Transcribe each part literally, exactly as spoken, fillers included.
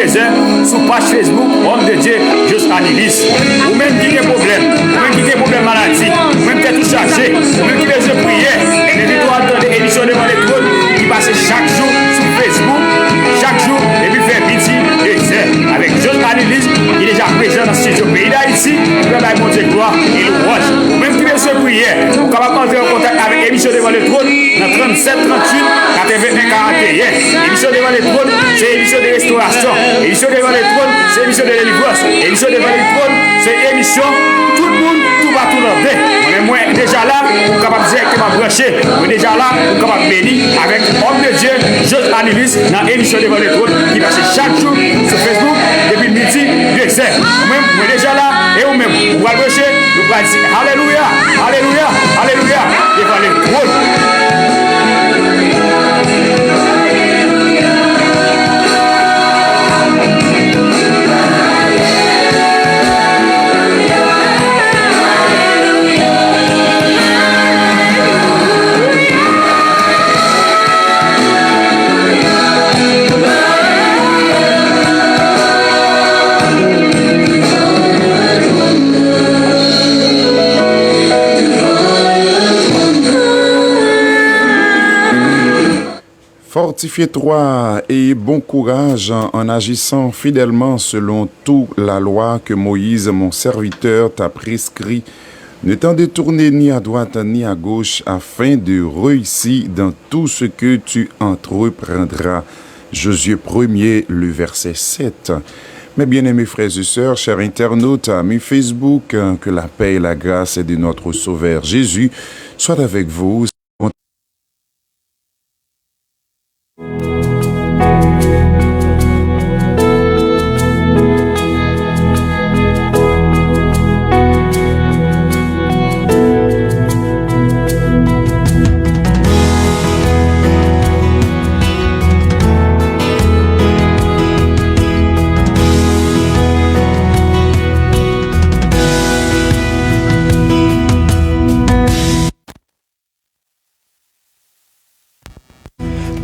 Sou paj Facebook Homme de Dieu, Jos Anilis. Ou menm ki gen pwoblèm, ou menm ki gen pwoblèm maladi, ou menm tèt ou chaje, ou menm ki bezwen priyè, m envite w al tande emisyon Devan Letwòn ki pase chak jou sou Facebook, chak jou, depi vè midi, de zè, avèk Jos Anilis ki deja prezan nan estidyo peyi Dayiti, ki pral bay Bondye glwa e lwanj. Ou menm ki bezwen priyè, ou kapab antre an kontak avèk emisyon Devan Letwòn nan trannsèt trantuit katrevenn karannteyen. Emisyon Devan Letwòn, se emisyon de restorasyon. Emisyon Devan Letwòn, se emisyon de delivrans. Emisyon Devan Letwòn, se emisyon tout moun, toupatou nan byen. Mwen menm, mwen deja la, ou kapab dirèkteman branche. Mwen deja la, ou kapab beni avèk Homme de Dieu, Jos Anilis, nan emisyon Devan Letwòn, ki pase chak jou sou Facebook, depi midi, de zè. Mwen menm, mwen deja la, e ou menm, ou pral branche, nou pral di, alelouya, alelouya, alelouya, devan Letwòn. Fortifie-toi et bon courage en agissant fidèlement selon toute la loi que Moïse, mon serviteur, t'a prescrit. Ne t'en détourne ni à droite ni à gauche, afin de réussir dans tout ce que tu entreprendras. Josué premier, le verset sept. Mes bien-aimés frères et sœurs, chers internautes, amis Facebook, que la paix et la grâce de notre Sauveur Jésus soient avec vous.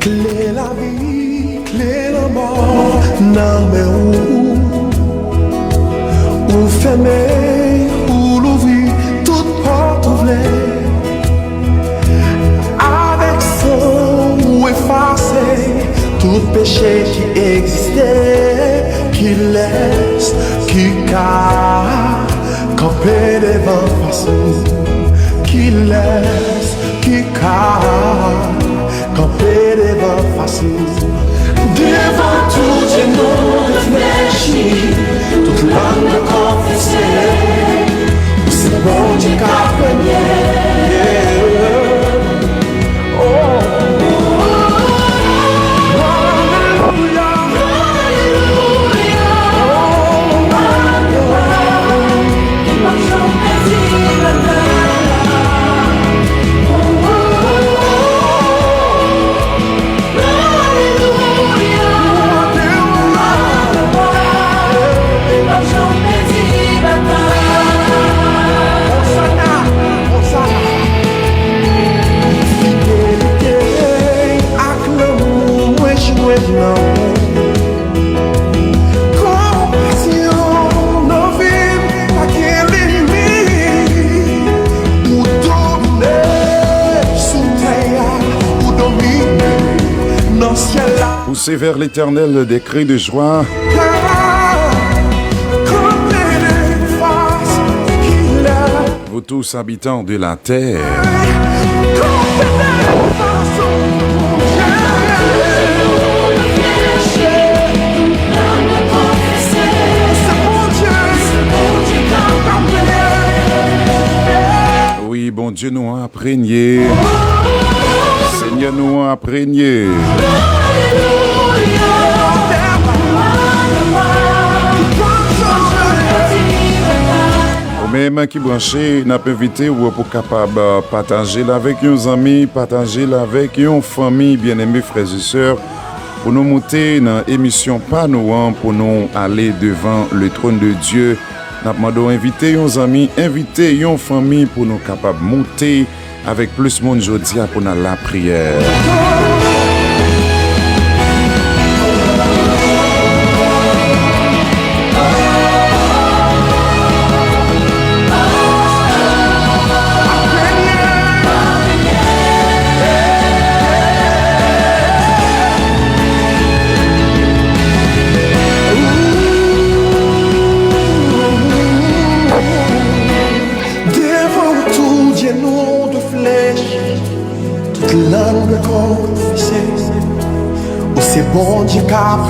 Kle lavi, kle lanmò nan men ou. Ou fèmen, ou louvri tout pòt ou vle. Avèk san ou efase tout peche ki egziste. Kilès ki ka kanpe devan fas ou? Kilès ki ka kanpe devan fas ou? Devan tout jenou reflechi, tout lang konfese, ou se Bondye k ap renye. Fidelite ak lanmou mwen jwenn nan ou. Konpasyon nan vi m pa gen limit. Ou domine sou tè a, ou domine nan syèl la. Poussez vers l'Éternel des cris de joie. Kanpe fas kilè. Vous tous, habitants de la terre. Wi, Bondye nou an ap renye. Senyè nou an ap renye. Ou menm ki branche, n ap envite w pou kapab, euh, pataje l avèk yon zanmi, pataje l avèk yon fanmi. Byeneme frè e sè, pou nou moute nan emisyon pa nou an, pou nou ale devan le trône de Dieu, n ap mande w envite yon zanmi, envite yon fanmi pou nou kapab moute avèk plis moun jodi a pou n al lapriyè.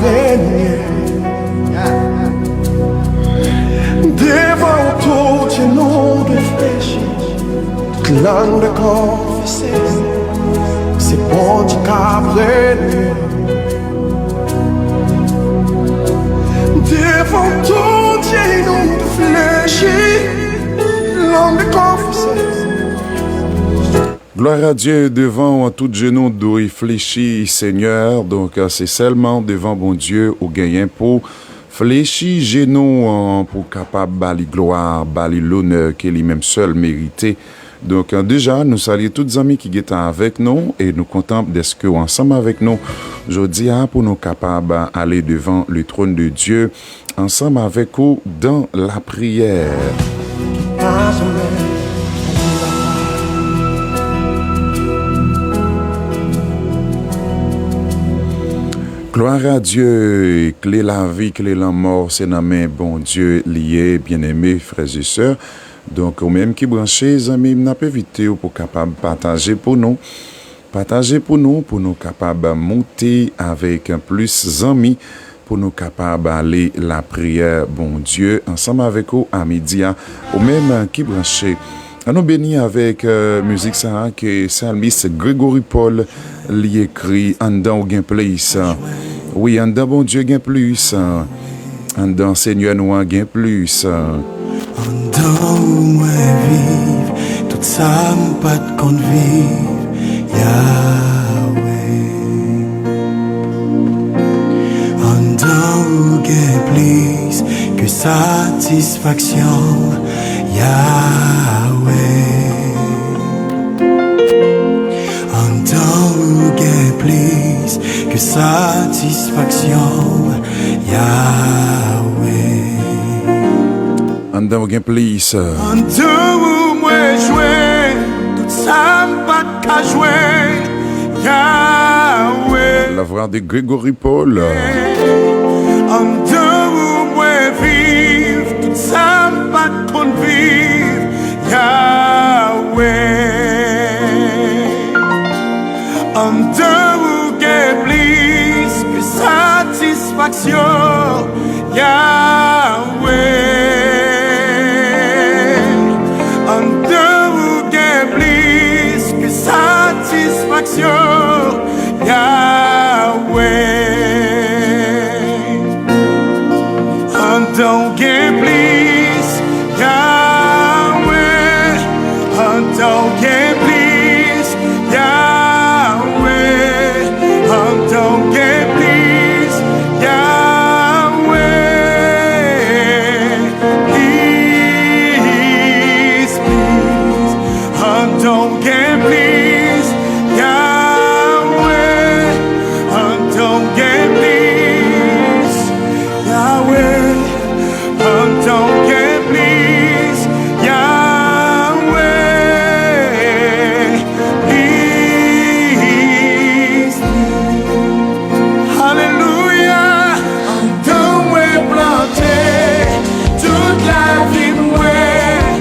Devan w tou je nou dwe flechi, tout lang dwe konfese, se Bondye k ap règne. Devan w tou je nou dwe flechi, lang dwe konfese. Glwa a Dye, devan w tout je nou dwe flechi, Senyè. Donk, se sèlman devan Bondye ou genyen pou flechi je nou an, pou kapab ba li glwa, ba li lonè ke li menm sèl merite. Donk, deja, nou salye tout zanmi ki gentan avèk nou e nou kontan dèske w ansanm avèk nou jodi a pou nou kapab ale devan le trône de Dieu ansanm avèk ou dans la prière. Glwa a Dye, kle lavi, kle lanmò, se nan men Bondye li ye, byeneme, frè e sè. Donk, ou menm ki branche, zanmi m, n ap envite w pou kapab pataje pou nou. Pataje pou nou, pou nou kapab monte avèk plis zanmi, pou nou kapab ale lapriyè Bondye ansanm avèk ou a midi a, ou menm ki branche. Ann nou beni avèk, euh, mizik sa a ke salmis Gregory Paul li ekri, Anndan w gen plis. Wi, anndan Bondye gen plis. Anndan Senyè nou an gen plis. Anndan ou mwen viv tout sa m pa t konn viv, Yahweh. Anndan ou gen plis ke satisfaksyon, Yahweh. Anndan ou gen plis ke satisfaksyon, Yahweh. Anndan ou gen plis. Anndan ou mwen jwenn tout sa m pa t ka jwenn, Yahweh. La voix de Gregory Paul. Anndan ou mwen viv tout sa m pa t konn viv, Yahweh. Anndan ou gen plis ke satisfaksyon, Yahweh. Anndan ou gen plis ke satisfaksyon, Yahweh. Anndan w gen plis, Yahweh. Anndan w gen plis, Yahweh. Anndan w gen plis, Yahweh. Plis, plis. Anndan w gen plis, Yahweh. Anndan w gen plis, Yahweh. Anndan w gen plis, Yahweh. Plis, plis. Alelouya. Anndan mwen plante tout lavi mwen,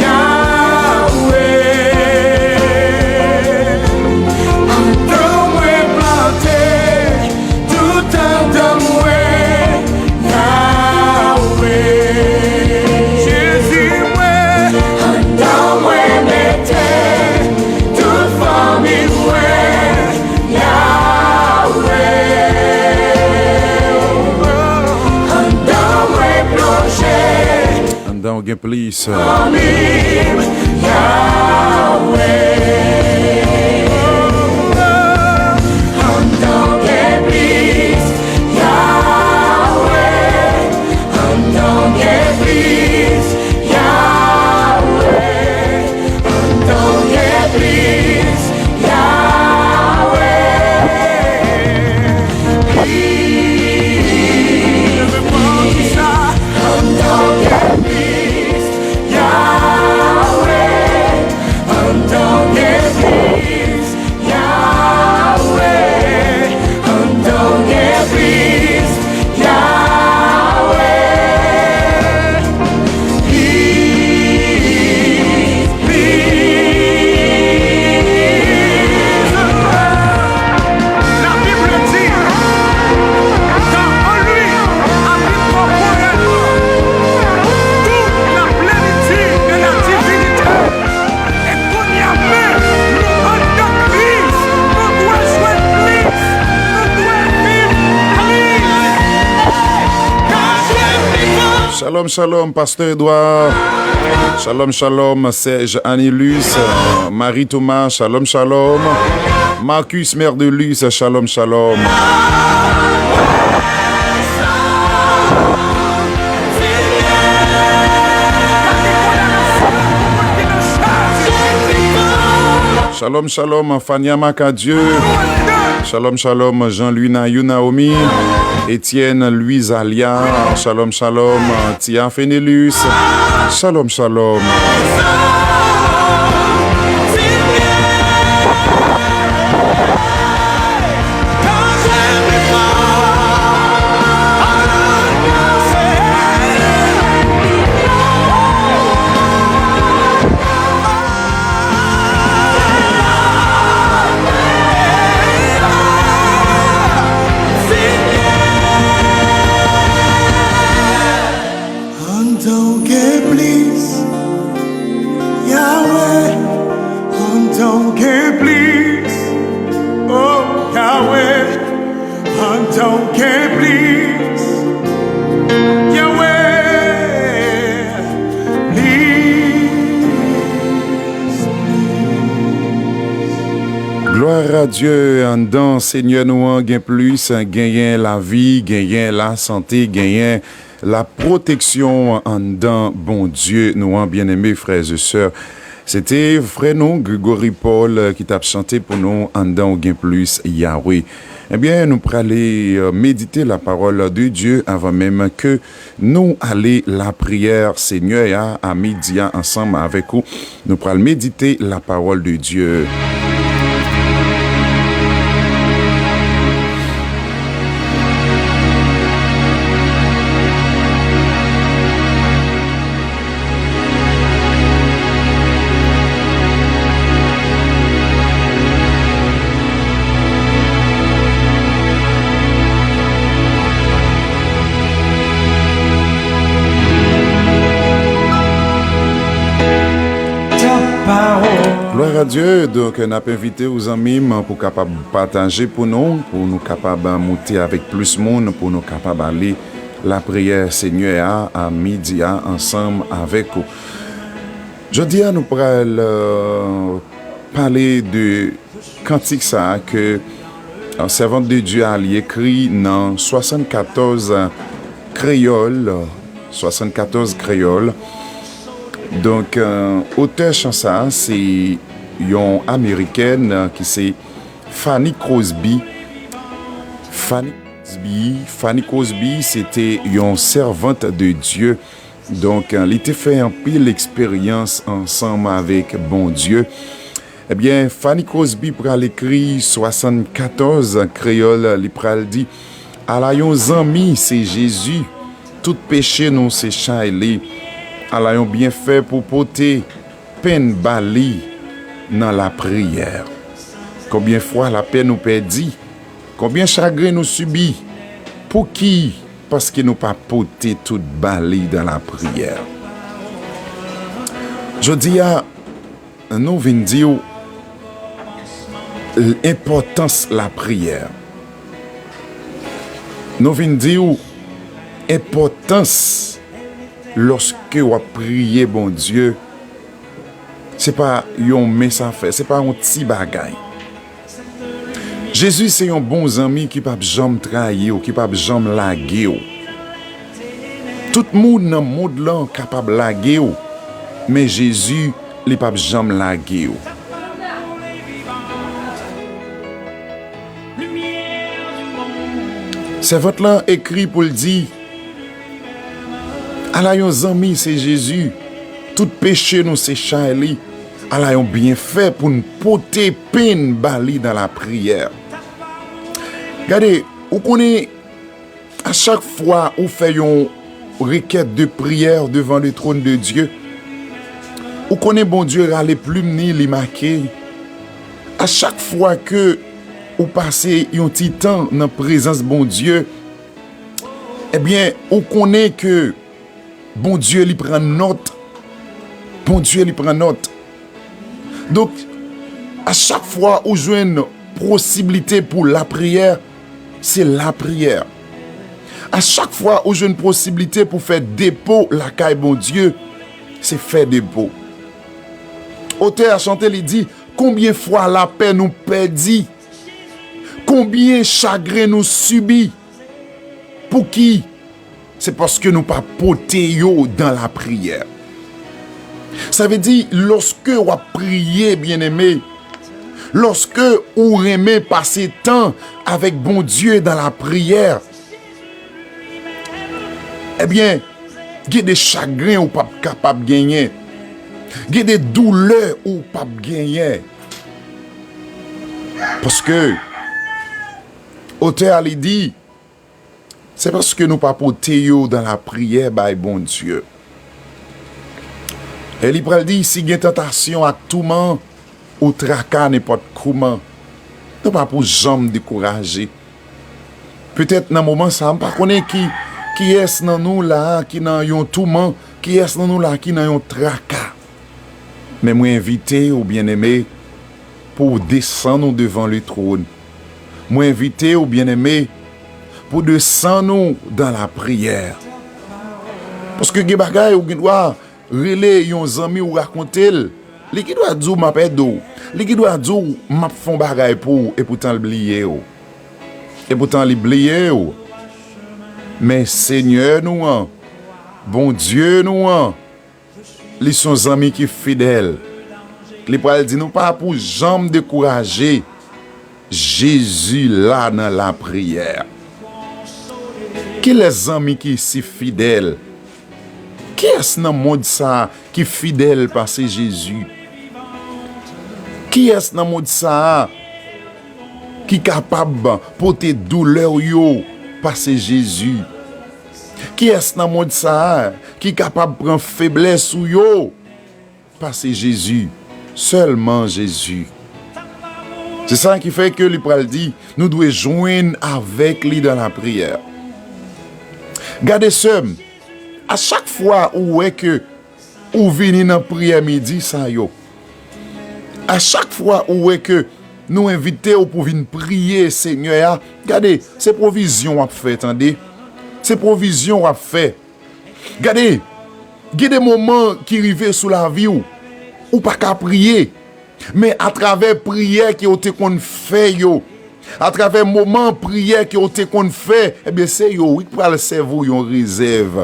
Yahweh. Anndan mwen plante tout anndan mwen, Yahweh. Jezi mwen. Anndan mwen mete tout fanmi mwen, Yahweh. Anndan mwen plonje. Anndan w gen plis. Fanmi m, Yahweh. Anndan w gen plis, Yahweh. Anndan w gen plis, Yahweh. Anndan w gen plis, Yahweh. Plis, anndan w gen plis, Yahweh. Anndan w Shalom, shalom, Pasteur Edouard. Shalom, shalom, Serge Anilus, euh, Marie Thomas, shalom, shalom. Marcus Merdelus, shalom, shalom. Shalom, shalom, Fania Macadieu. Shalom, shalom, Jean-Louis Nayou Naomi. Etienne Louis Alia. Shalom, shalom, Tia Fenelus. Shalom, shalom. Andan w gen plis, Yahweh. Andan w gen plis, oh Yahweh. Andan w gen plis, Yahweh. Plis, plis. Glwa a Dye, anndan Senyè nou an gen plis, genyen lavi, genyen lasante, genyen lapwoteksyon anndan Bondye nou an, byeneme frè e sè. Se te frè nou, Gregory Paul, ki t ap chante pou nou, Anndan w gen plis, Yahweh. Ebyen, nou prale, euh, medite la parole de Dieu avan menm ke nou ale lapriyè Senyè a, a midi a, ansanm avèk ou. Nou pral medite la parole de Dieu. Glwa a Dye. Donk, n ap envite w, zanmi m, pou kapab pataje pou nou, pou nou kapab moute avèk plis moun, pou nou kapab ale lapriyè Senyè a, a midi a, ansanm avèk ou. Jodi a, nou pral, euh, pale de kantik sa a ke, euh, sèvant de Dye a li ekri nan swasannkatòz kreyòl, swasannkatòz kreyòl. Donk, euh, otè chan sa a, se yon amerikèn, euh, ki se Fanny Crosby. Fanny Crosby, Fanny Crosby, se te yon sèvant de Dye. Donk, li te fè anpil eksperyans ansanm avèk Bondye. Ebyen, Fanny Crosby pral ekri swasannkatòz kreyòl, li pral di, ala yon zanmi, se Jezi, tout peche nou se chay li. Ala yon byenfè pou pote penn ba li nan lapriyè. Konbyen fwa lapè nou pèdi? Konbyen chagren nou sibi? Pouki? Paske nou pa pote tout ba li dan lapriyè. Jodi a, nou vin di w enpòtans lapriyè. Nou vin di w enpòtans lòske w ap priye Bondye. Se pa yon mens afè, se pa yon ti bagay. Jezi se yon bon zanmi ki p ap janm trayi w, ki p ap janm lage w. Tout moun nan mond lan kapab lage w, men Jezi, li p ap janm lage w. Sèvant lan ekri pou l di, ala yon zanmi se Jezi, tout peche nou se chay li, ala yon byenfè pou n pote penn ba li nan lapriyè. Gade, ou konnen, a chak fwa ou fè yon rekèt de priyè devan le trône de Dieu, ou konnen Bondye rale plim ni, li make. A chak fwa ke ou pase yon ti tan nan prezans Bondye, ebyen, ou konnen ke Bondye, li pran nòt. Bondye, li pran nòt. Donk, a chak fwa ou jwenn posiblite pou lapriyè, se lapriyè. A chak fwa ou jwenn posiblite pou fè depo lakay Bondye, se fè depo. Otè a chante, li di, konbyen fwa lapè nou pèdi? Konbyen chagren nou sibi? Pouki? Se paske nou pa pote yo dan lapriyè. Sa vle di, lòske w ap priye, byeneme, lòske ou renmen pase tan avèk Bondye dan lapriyè, ebyen, gen de chagren ou p ap kapab genyen. Gen de doulè ou p ap genyen. Paske otè a li di, se paske nou pa pote yo dan lapriyè bay Bondye. E li pral di, si gen tantasyon ak touman ou traka nenpòt kouman, nou pa pou janm dekouraje. Petèt nan moman sa a, m pa konnen ki, kiyès nan nou la a ki nan yon touman, kiyès nan nou la a ki nan yon traka. Men mwen envite w, byeneme, pou w desann ou devan le twòn. Mwen envite w, byeneme, pou desann ou dan lapriyè. Paske gen bagay ou gen dwa rele yon zanmi w rakonte l. Li gen dwa di w, "M ap ede w." Li gen dwa di w, "M ap fè yon bagay pou w," epoutan l bliye w. Epoutan li bliye w. Men Senyè nou an, Bondye nou an, li se yon zanmi ki fidèl. Li pral di nou pa pou janm dekouraje. Jezi la nan lapriyè. Kilès zanmi ki si fidèl? Kiyès nan mond sa a ki fidèl pase Jezi? Kiyès nan mond sa a ki kapab pote doulè w yo pase Jezi? Kiyès nan mond sa a ki kapab pran feblès ou yo pase Jezi? Sèlman Jezi. Se sa ki fè ke li pral di, nou dwe jwenn avèk li dan lapriyè. Gade, sè m, a chak fwa ou wè ke ou vini nan priyè midi sa yo, a chak fwa ou wè ke nou envite w pou vin priye Senyè a, gade, se pwovizyon w ap fè, tande. Se pwovizyon w ap fè. Gade, gen de moman ki rive sou lavi w, ou pa ka priye. Men atravè priyè ke w te konn fè yo, atravè moman priyè ke w te konn fè, ebyen, se yo, wi, ki pral sèvi w yon rezèv.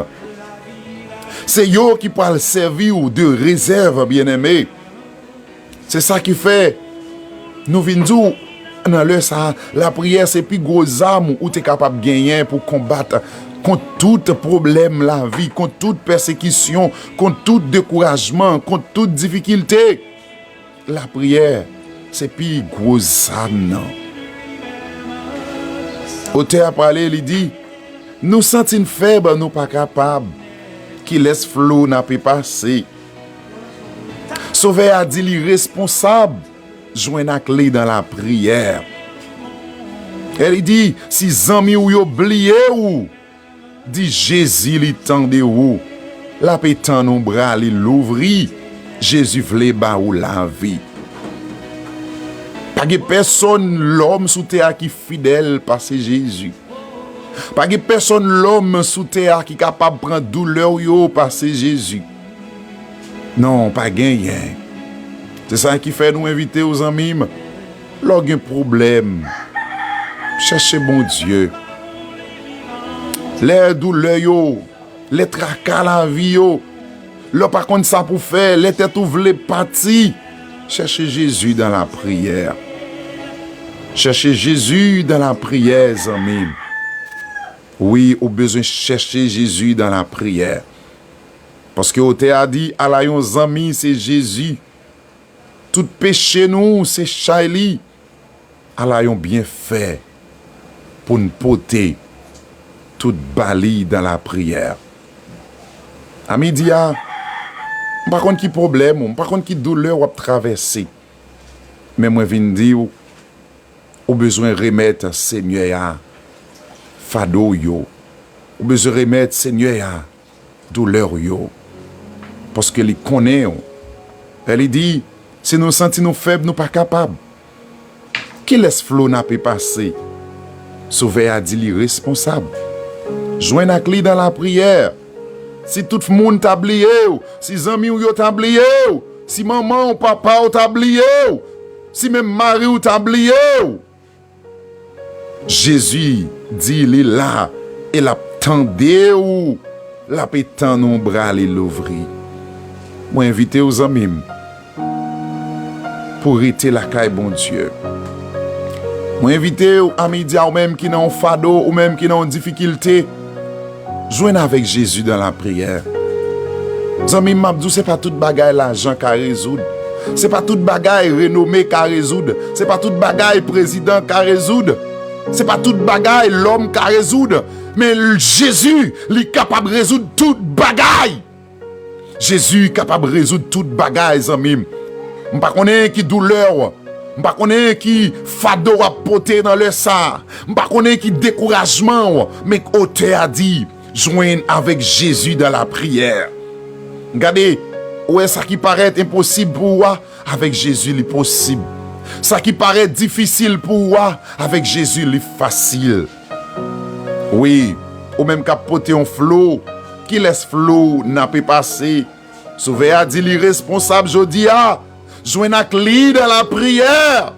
Se yo ki pral sèvi w de rezèv, byeneme. Se sa ki fè nou vin di w, nan lè sa a, lapriyè se pi gwo zam ou te kapab genyen pou konbat kont tout pwoblèm lavi, kont tout pèsekisyon, kont tout dekourajman, kont tout difikilte. Lapriyè se pi gwo zam nan. Otè a pale, li di, nou santi n fèb, nou pa kapab. Kilès flo n ape pase? Sovè a di li responsab, jwenn ak li dan lapriyè. E li di, si zanmi w yo bliye w, di Jezi li tande w. L ape tann yon bra li louvri. Jezi vle ba ou lavi. Pa gen pèsonn lòm sou tè a ki fidèl pase Jezi. Pa gen pèsonn lòm sou tè a ki kapab pran doulè w yo pase Jezi. Non, pa genyen. Se sa ki fè nou envite w, zanmi m. Lè w gen pwoblèm, chèche Bondye. Lè doulè yo, lè traka lavi yo, lè w pa konn sa pou fè, lè tèt ou vle pati, chèche Jezi dan lapriyè. Chèche Jezi dan lapriyè, zanmi m. Wi, ou bezwen chèche Jezi dan lapriyè. Paske otè a di, ala yon zanmi, se Jezi. Tout peche nou, se chay li. Ala yon byenfè pou n pote tout ba li dan lapriyè. A midi a, m pa konn ki pwoblèm ou, m pa konn ki doulè w ap travèse. Men mwen vin di w, ou bezwen remèt Senyè a fado w yo. Ou bezwen remèt Senyè a doulè w yo. Paske li konnen w. E li di, si nou santi nou fèb, nou pa kapab. Kilès flo n ape pase? Sovè a di li responsab. Jwenn ak li nan lapriyè. Si tout moun ta bliye w, si zanmi w yo ta bliye w, si manman w, papa w ta bliye w, si menm mari w ta bliye w, Jezi di li la e l ap tande w, l ap etann ou bra li louvri. Mwen envite w, zanmi m, pou rete lakay Bondye. Mwen envite w, a midi a, ou menm ki nan yon fado, ou menm ki nan yon difikilte, jwenn avèk Jezi dan lapriyè. Zanmi m, m ap di w, se pa tout bagay lajan ka rezoud. Se pa tout bagay renome ka rezoud. Se pa tout bagay prezidan ka rezoud. Se pa tout bagay lòm ka rezoud. Men Jezi, li kapab rezoud tout bagay. Jezi kapab rezoud tout bagay, zanmi m. M pa konnen ki doulè w, m pa konnen ki fado w ap pote nan lè sa a, m pa konnen ki dekourajman w, men otè a di, jwenn avèk Jezi dan lapriyè. Gade, ou wè sa ki parèt enposib pou ou a, avèk Jezi li posib. Sa ki parèt difisil pou ou a, avèk Jezi li fasil. Wi, ou menm k ap pote yon flo, kilès flo w nan pe pase? Sovè a di li responsab jodi a, jwenn ak li dan lapriyè.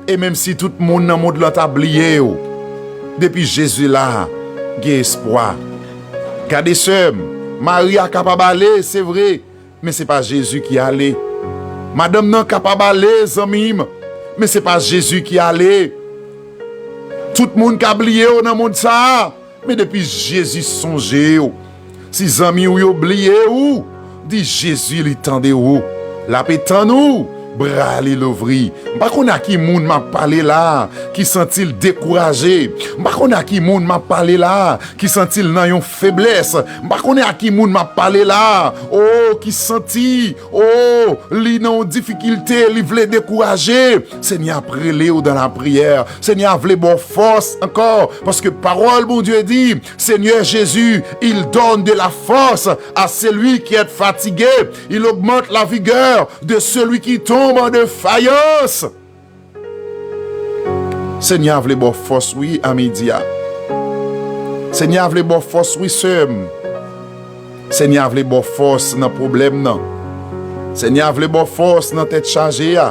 E menm si tout moun nan mond lan ta bliye w, depi Jezi la, gen espwa. Gade sè m, mari a kapab ale, se vre, men se pa Jezi ki ale. Madanm nan kapab ale, zanmi m, men se pa Jezi ki ale. Tout moun ka bliye w nan mond sa a, men depi Jezi sonje w, si zanmi w yo bliye w, di Jezi li tande w, l ap etann ou, bra li louvri. M pa konn a ki moun m ap pale la a ki santi l dekouraje. M pa konn a ki moun m ap pale la a ki santi l nan yon feblès. M pa konnen a ki moun m ap pale la a, o, ki santi, o, li nan yon difikilte, li vle dekouraje. Senyè ap rele w dan lapriyè. Senyè a vle ba w fòs ankò, paske pawòl Bondye di, Seigneur Jésus, il donne de la force à celui qui est fatigué, il augmente la vigueur de celui qui tombe en défaillance. Senyè a vle ba w fòs, wi, a midi a. Senyè a vle ba w fòs, wi, sè m. Senyè a vle ba w fòs nan pwoblèm nan. Senyè a vle ba w fòs nan tèt chaje a.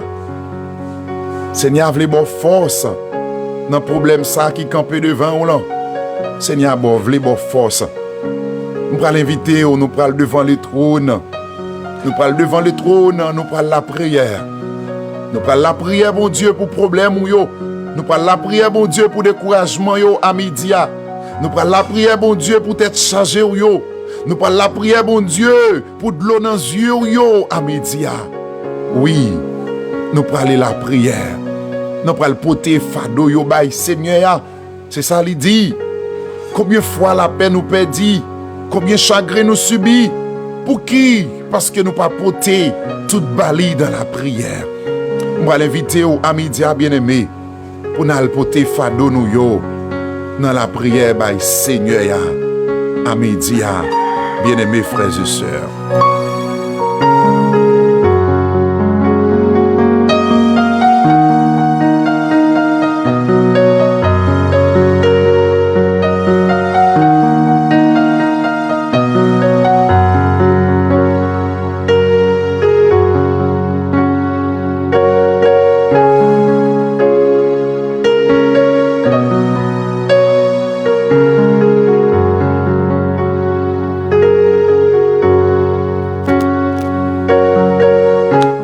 Senyè a vle ba w fòs nan pwoblèm sa ki kanpe devan w lan. Senyè a ba w, vle ba w fòs. M pral envite w, nou pral devan le tròn. Nou pral devan le tròn, nou pral lapriyè. Nou pral lapriyè, Bondye, pou pwoblèm ou yo. Nou pral lapriyè, Bondye, pou dekourajman yo a midi a. Nou pral lapriyè, Bondye, pou tèt chaje w yo. Nou pral lapriyè, Bondye, pou dlo nan zye w yo a midi a. Wi, nou prale lapriyè. Nou pral pote fado yo bay Senyè a. Se sa li di. Konbyen fwa lapèn nou pèdi? Konbyen chagren nou sibi? Pouki? Paske nou pa pote tout ba li dan lapriyè. M pral envite w a midi a, byeneme, pou n al pote fado nou yo nan lapriyè bay Senyè a, a midi a, byeneme frè e sè.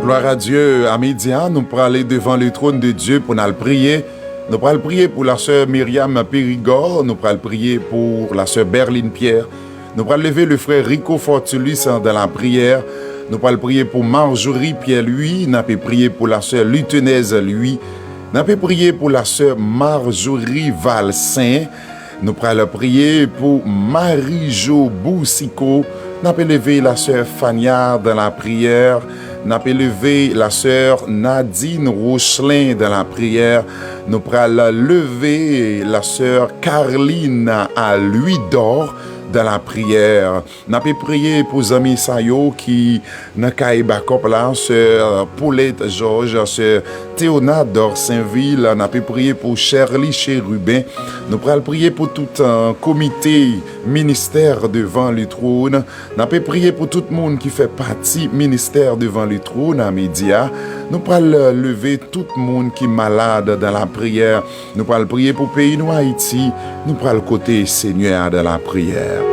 Glwa a Dye, a midi a, nou prale devan le tròn de Dye pou n al priye. Nou pral priye pou la sè Myriam Périgord, nou pral priye pou la sè Berline Pierre, nou pral leve le frè Rico Fortulus dan lapriyè, nou pral priye pou Marjorie Pierre Louis, n ape priye pou la sè Lutenèse Louis, n ape priye pou la sè Marjorie Valcin, nou pral priye pou Marie-Jo Boursicot, n ape leve la sè Fania dan lapriyè, n ape leve la sè Nadine Rochelain dan lapriyè, nou pral leve la sè Carline a Louis d'Or dans la prière. N ape priye pou zanmi sa yo ki nan kay bakòp la, sè Paulette Georges, sè Théona Dorsinville, n ape priye pou Sherly Chérubin. Nou pral priye pou tout, euh, komite Ministère Devant le Trône. N ape priye pou tout moun ki fè pati Ministère Devant le Trône a midi a. Nou pral, euh, leve tout moun ki malad dans la prière. Nou pral priye pou peyi nou Ayiti. Nou pral kote Senyè a dans la prière.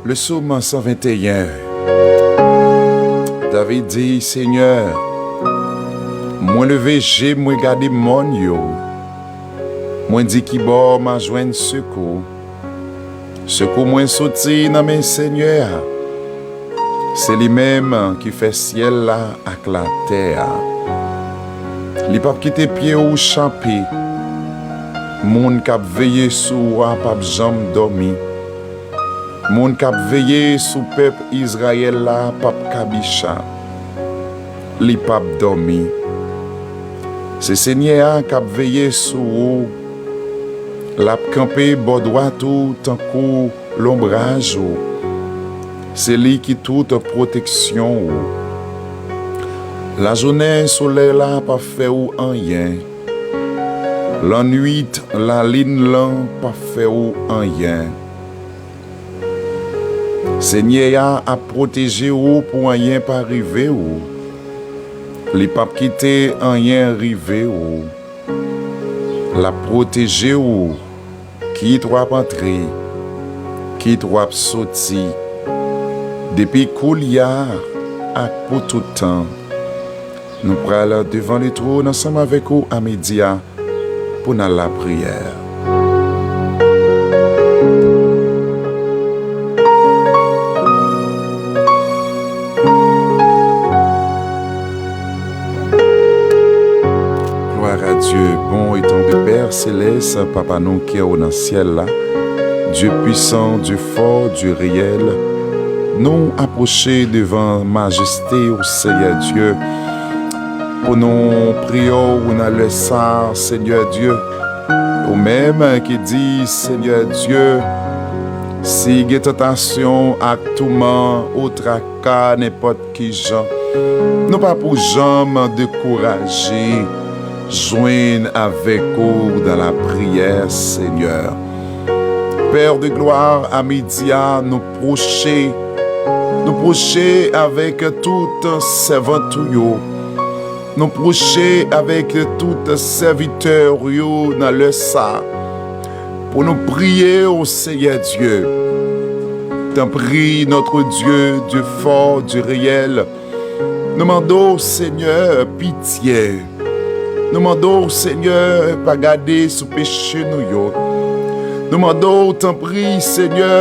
Le psaume cent vingt et un. David di, Senyè, mwen leve je mwen gade mòn yo. Mwen di, kibò m a jwenn sekou? Sekou mwen soti nan men Senyè a. Se li menm ki fè syèl la ak latè a. Li p ap kite pye w chape. Moun k ap veye sou ou a p ap janm dòmi. Moun k ap veye sou pèp Izrayèl la p ap kabicha. Li p ap dòmi. Se Senyè a k ap veye sou ou. L ap kanpe bò dwat ou tankou lonbraj ou. Se li ki tout pwoteksyon ou. Lajounen, solèy la p ap fè ou anyen. Lannwit, lalin lan p ap fè ou anyen. Senyè a ap pwoteje ou pou anyen pa rive ou. Li p ap kite anyen rive ou. L ap pwoteje ou, kit w ap antre, kit w ap soti, depi koulye a ak pou tout tan. Nou pral devan le twòn ansanm avèk ou a midi a pou n al lapriyè. Gloire à Dieu, bon et tendre Père céleste, Papa nou ki o nan syèl la, Dieu puissant, Dieu fort, Dieu réel, nou apwoche devan majeste ou Senyè Dye, pou nou priye w nan lè sa, Senyè Dye, ou menm ki di, Senyè Dye, si gen tantasyon ak touman, otraka, nenpòt ki jan, nou pa pou janm dekouraje, jwenn avèk ou dans la prière, Senyè. Père de gloire, a midi a, nou pwoche, nou pwoche avèk tout sèvant ou yo. Nou pwoche avèk tout sèvitè ou yo nan lè sa, pou nou priye o Senyè Dye. Tanpri, notre Dieu, Dieu fort, Dieu réel, nou mande w, Senyè, pitye. Nou mande w, Senyè, pa gade sou peche nou yo. Nou mande w, tanpri, Senyè,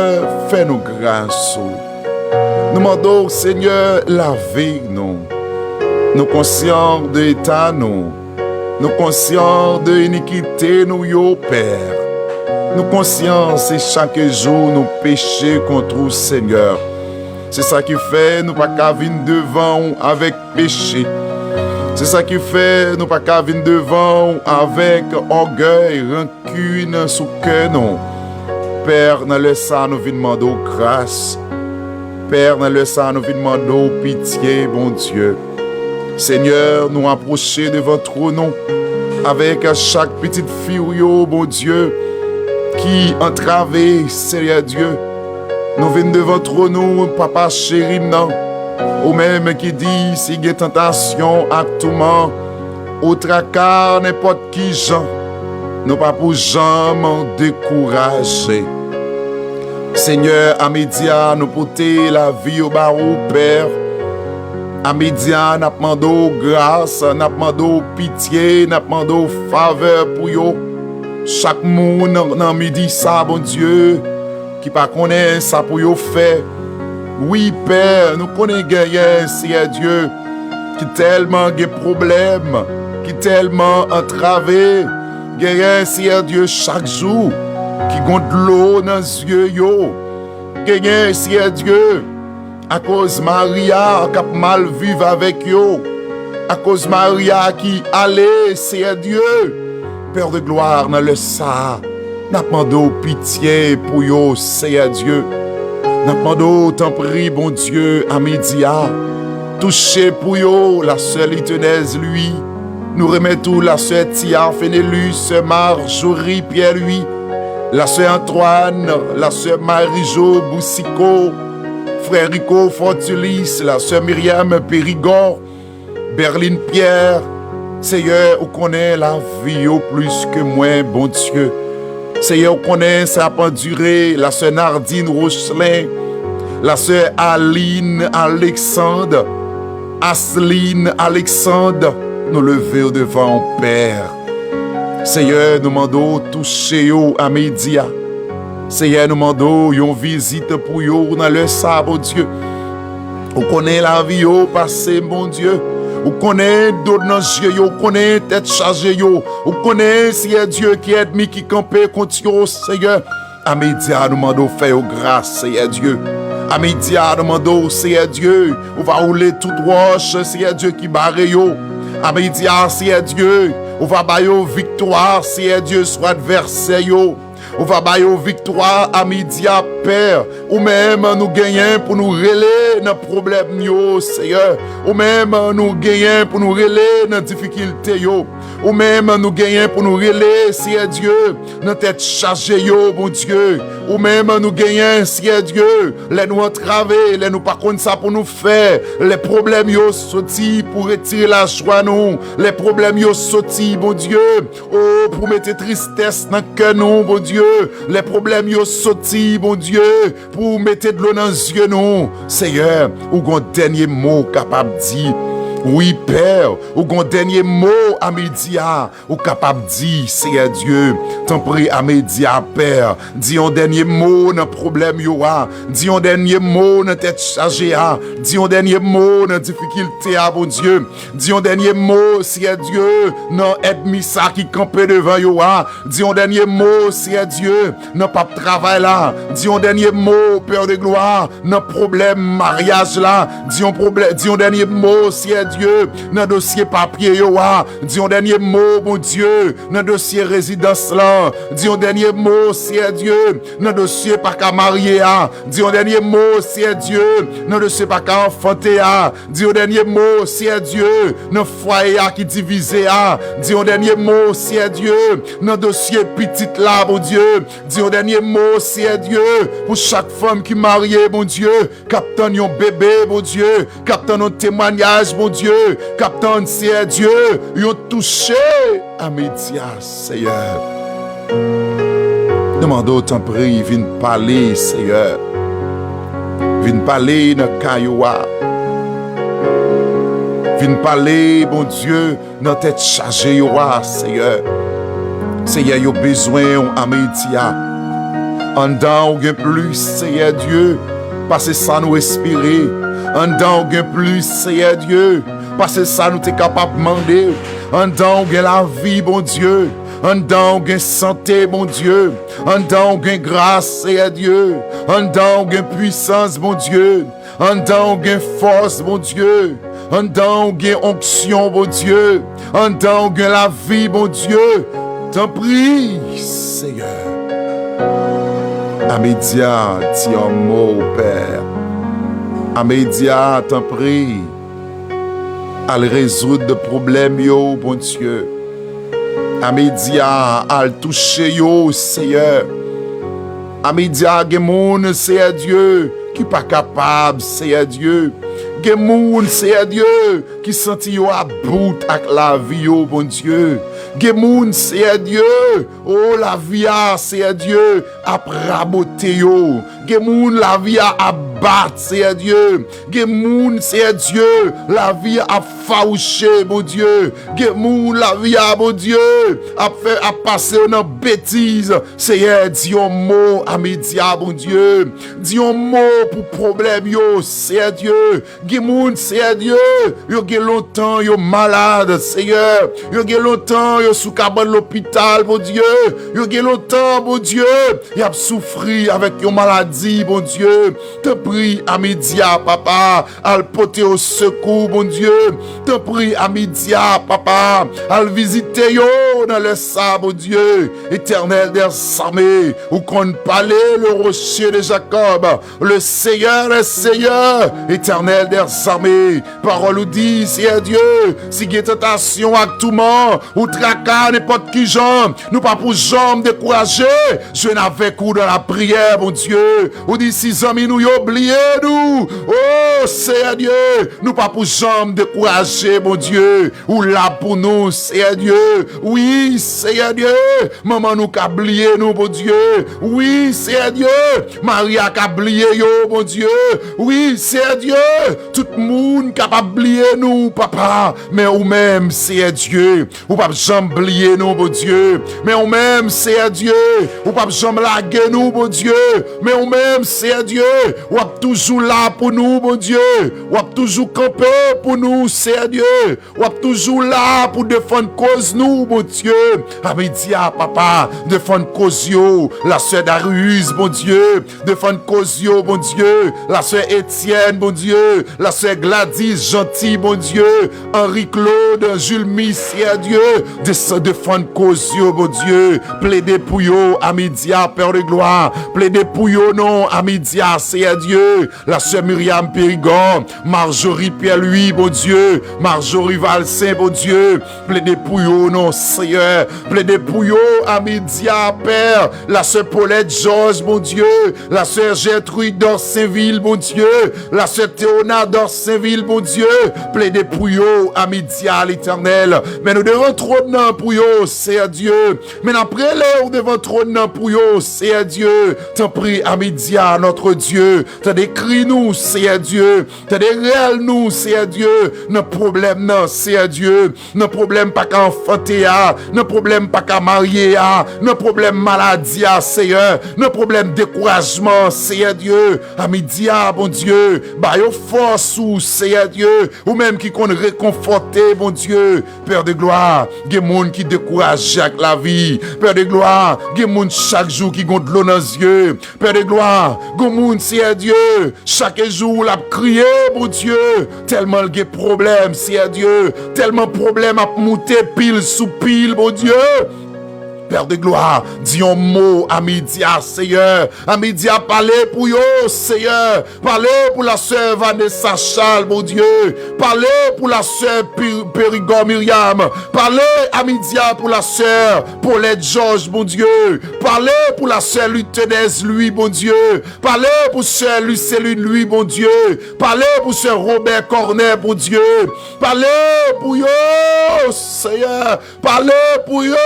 fè nou gras ou. Nou mande w, Senyè, lave nou. Nou konsyan de eta nou. Nou konsyan de inikite nou yo, Pè. Nou konsyan se chak jou nou peche kont ou, Senyè. Se sa ki fè nou pa ka vin devan ou avèk peche. Se sa ki fè nou pa ka vin devan ou avèk ògèy, rankin sou kè nou. Pè, nan lè sa, nou vin mande w gras. Pè, nan lè sa, nou vin mande w pitye, Bondye. Senyè, nou apwoche devan twòn ou avèk chak pitit fi w yo, Bondye, ki antrave, Senyè Dye. Nou vin devan twòn ou, Papa cheri m nan. Ou menm ki di, si gen tantasyon ak touman, otraka, nenpòt ki jan, nou pa pou janm dekouraje. Senyè, a midi a, nou pote lavi yo ba ou, Pè. A midi a, n ap mande w gras, n ap mande w pitye, n ap mande w favè pou yo. Chak moun nan midi sa, Bondye, ki pa konnen sa pou yo fè. Wi, Pè, nou konnen genyen, Seyè Dye, ki tèlman gen pwoblèm, ki tèlman antrave. Genyen, Seyè Dye, chak jou, ki gon dlo nan zye yo. Genyen, Seyè Dye, akoz mari a k ap mal viv avèk yo, akoz mari a ki ale, Seyè Dye, Pè de glwa, nan lè sa a, n ap mande w pitye pou yo, Seyè Dye. N ap mande w, tanpri, Bondye, a midi a, touche pou yo, lasè Litenèz Louis. Nou remèt ou lasè Tia Fenelus, sè Marjorie Pierre Louis, lasè Antoine, lasè Marijo Boucicault, frè Rico Fortulis, lasè Myriam Périgord, Berline Pierre. Seyè, ou konnen lavi yo plis ke mwen, Bondye. Seyè, ou konnen sa ap andire, lasè Nardine Rocelyn, lasè Aline Alexandre, Asline Alexandre, nou leve yo devan w, Pè. Seyè, nou mande w touche yo a midi a. Seyè, nou mande w yon vizit pou yo nan lè sa a, Bondye. Ou konnen lavi yo pase, Bondye. Ou konnen dlo nan zye yo, ou konnen tèt chaje yo. Ou konnen, Seyè Dye, ki ènmi ki kanpe kont yo, Seyè. A midi a, nou mande w fè yo gras, Seyè Dye. A midi a, nou mande w, Seyè Dye, ou va woule tout wòch, Seyè Dye, ki bare yo. A midi a, Seyè Dye, ou va ba yo viktwa, Seyè Dye, sou advèsè yo. Ou va ba yo viktwa a midi a, Pè. Ou menm nou genyen pou nou rele nan pwoblèm yo, Seyè. Ou menm nou genyen pou nou rele nan difikilte yo. Ou menm nou genyen pou nou rele, Seyè Dye, nan tèt chaje yo, Bondye. Ou menm nou genyen, Seyè Dye, lè nou antrave, lè nou pa konn sa pou nou fè, lè pwoblèm yo soti pou retire lajwa nou, lè pwoblèm yo soti, Bondye, o, pou mete tristès nan kè nou, Bondye, lè pwoblèm yo soti, Bondye, pou mete dlo nan zye nou. Seyè, ou gon dènye mo w kapab di. Wi, Pè, ou gon dènye mo a midi a, ou kapab di, Seyè Dye. Tanpri, a midi a, Pè, di yon dènye mo nan pwoblèm yo a. Di yon dènye mo nan tèt chaje a. Di yon dènye mo nan difikilte a, Bondye. Di yon dènye mo, Seyè Dye, nan ènmi sa ki kanpe devan yo a. Di yon dènye mo, Seyè Dye, nan pap travay la. Di yon dènye mo, Pè de glwa, nan pwoblèm maryaj la. Di yon pwoblè-, di yon dènye mo, Seyè Dye, nan dosye papye yo a. Di yon dènye mo, Bondye, nan dosye rezidans lan. Di yon dènye mo, Seyè Dye, nan dosye pa ka marye a. Di yon dènye mo, Seyè Dye, nan dosye pa ka anfante a. Di yon dènye mo, Seyè Dye, nan fwaye a ki divize a. Di yon dènye mo, Seyè Dye, nan dosye pitit la, Bondye. Di yon dènye mo, Seyè Dye, pou chak fanm ki marye, Bondye, k ap tann yon bebe, Bondye, k ap tann yon temwayaj, Bondye, k ap tann, Seyè Dye, yon touche a midi a, Seyè. Nou mande w, tanpri, vin pale, Seyè. Vin pale nan ka yo a. Vin pale, Bondye, nan tèt chaje yo a, Seyè. Seyè, yo bezwen w a midi a. Anndan w gen plis, Seyè Dye, pase sa nou espere. Anndan w gen plis, Seyè Dye, pase sa nou te kapab mande. Anndan w gen lavi, Bondye. Anndan w gen sante, Bondye. Anndan w gen gras, Seyè Dye. Anndan w gen pwisans, Bondye. Anndan w gen fòs, Bondye. Anndan w gen onksyon, Bondye. Anndan w gen lavi, Bondye. Tanpri, Seyè. A midi a, di yon mo, Pè. A midi a, tanpri, al rezoud pwoblèm yo, Bondye. A midi a, al touche yo, Seyè. A midi a, gen moun, Seyè Dye, ki pa kapab, Seyè Dye. Gen moun, Seyè Dye, ki santi yo about ak lavi yo, Bondye. Gen moun, Seyè Dye, o, lavi a, Seyè Dye, ap rabote yo. Gen moun, lavi a ap bat, Seyè Dye. Gen moun, Seyè Dye, lavi a ap fawouche, Bondye. Gen moun, lavi a, Bondye, ap fè, ap pase yo nan betiz. Seyè, di yon mo a midi a, Bondye. Di yon mo pou pwoblèm yo, Seyè Dye. Gen moun, Seyè Dye, yo gen lontan yo malad, Seyè. Yo gen lontan yo sou kabann lopital, Bondye. Yo gen lontan, Bondye, y ap soufri avèk yon maladi, Bondye. Tanpri, a midi a, papa, al pote yo sekou, Bondye. Tanpri, a midi a, papa, al vizite yo nan lè sa, Bondye. Éternel des armées, ou konn pale, le rocher de Jacob, le Seigneur des seigneurs, Éternel des armées. Pawòl ou di, Seyè Dye, si gen tantasyon ak touman, ou traka nenpòt ki jan, nou pa pou janm dekouraje. Jwenn avèk ou nan lapriyè, Bondye. Ou di si zanmi nou yo bliye nou, o Seyè Dye, nou pa pou janm dekouraje, Bondye. Ou la pou nou, Seyè Dye. Wi, Seyè Dye, manman nou ka bliye nou, Bondye. Wi, Seyè Dye, mari a ka bliye yo, Bondye. Wi, Seyè Dye, tout moun kapab bliye nou, papa. Men ou menm, Seyè Dye, ou p ap janm bliye nou, Bondye. Men ou menm, Seyè Dye, ou p ap janm lage nou, Bondye. Men ou menm, Seyè Dye, w ap toujou la pou nou, Bondye. W ap toujou kanpe pou nou, Seyè Dye. W ap toujou la pou defann koz nou, Bondye. A midi a, papa, defann koz yo. La sè Darius, Bondye, defann koz yo, Bondye. La sè Etienne, Bondye. La sè Gladys Gentil, Bondye. Henri Claude, Jules Missier, Dye. Des-, defann koz yo, Bondye. Plede pou yo, a midi a, Pè de glwa. Plede pou yo, non, a midi a, Seyè Dye. La sè Myriam Périgord, Marjorie Pierre-Louis, Bondye. Marjorie Valcin, Bondye. Plede pou yo, non, Seyè. Plede pou yo, a midi a, Pè. La sè Paulette Georges, Bondye. La sè Gertrude Dorsainville, Bondye. La sè Théona Dorsainville, Bondye. Plede pou yo, a midi a, Letènèl. Men nou devan twòn nan pou yo, Seyè Dye. Men n ap rele w devan twòn nan pou yo, Seyè Dye. Tanpri, a midi a, notre Dieu. Tande kri nou, Seyè Dye. Tande rèl nou, Seyè Dye, nan pwoblèm nan, Seyè Dye, nan pwoblèm pa ka anfante a, nan pwoblèm pa ka marye a, nan pwoblèm maladi a, Seyè, nan pwoblèm dekourajman, Seyè Dye, a midi a, Bondye, ba yo fòs ou, Seyè Dye, ou menm ki konn rekonfòte, Bondye, Pè de glwa, gen moun ki dekouraje ak lavi, Pè de glwa, gen moun chak jou ki gon dlo nan zye, Pè de glwa, gon moun, Seyè Dye, chak jou l ap kriye, Bondye, tèlman l gen pwoblèm, Seyè Dye, tèlman pwoblèm ap moute pil sou pil, Bondye. Pè de glwa, di yon mo a midi a, Seyè. A midi a, pale pou yo, Seyè. Pale pou la sè Vanessa Charles, Bondye. Pale pou la sè Pi-, Périgord Myriam. Pale a midi a pou la sè Paulette Georges, Bondye. Pale pou la sè Lutenez Louis, Bondye. Pale pou sè Luceline Louis, Bondye. Pale pou sè Robert Cornet, Bondye. Pale pou yo, Seyè. Pale pou yo,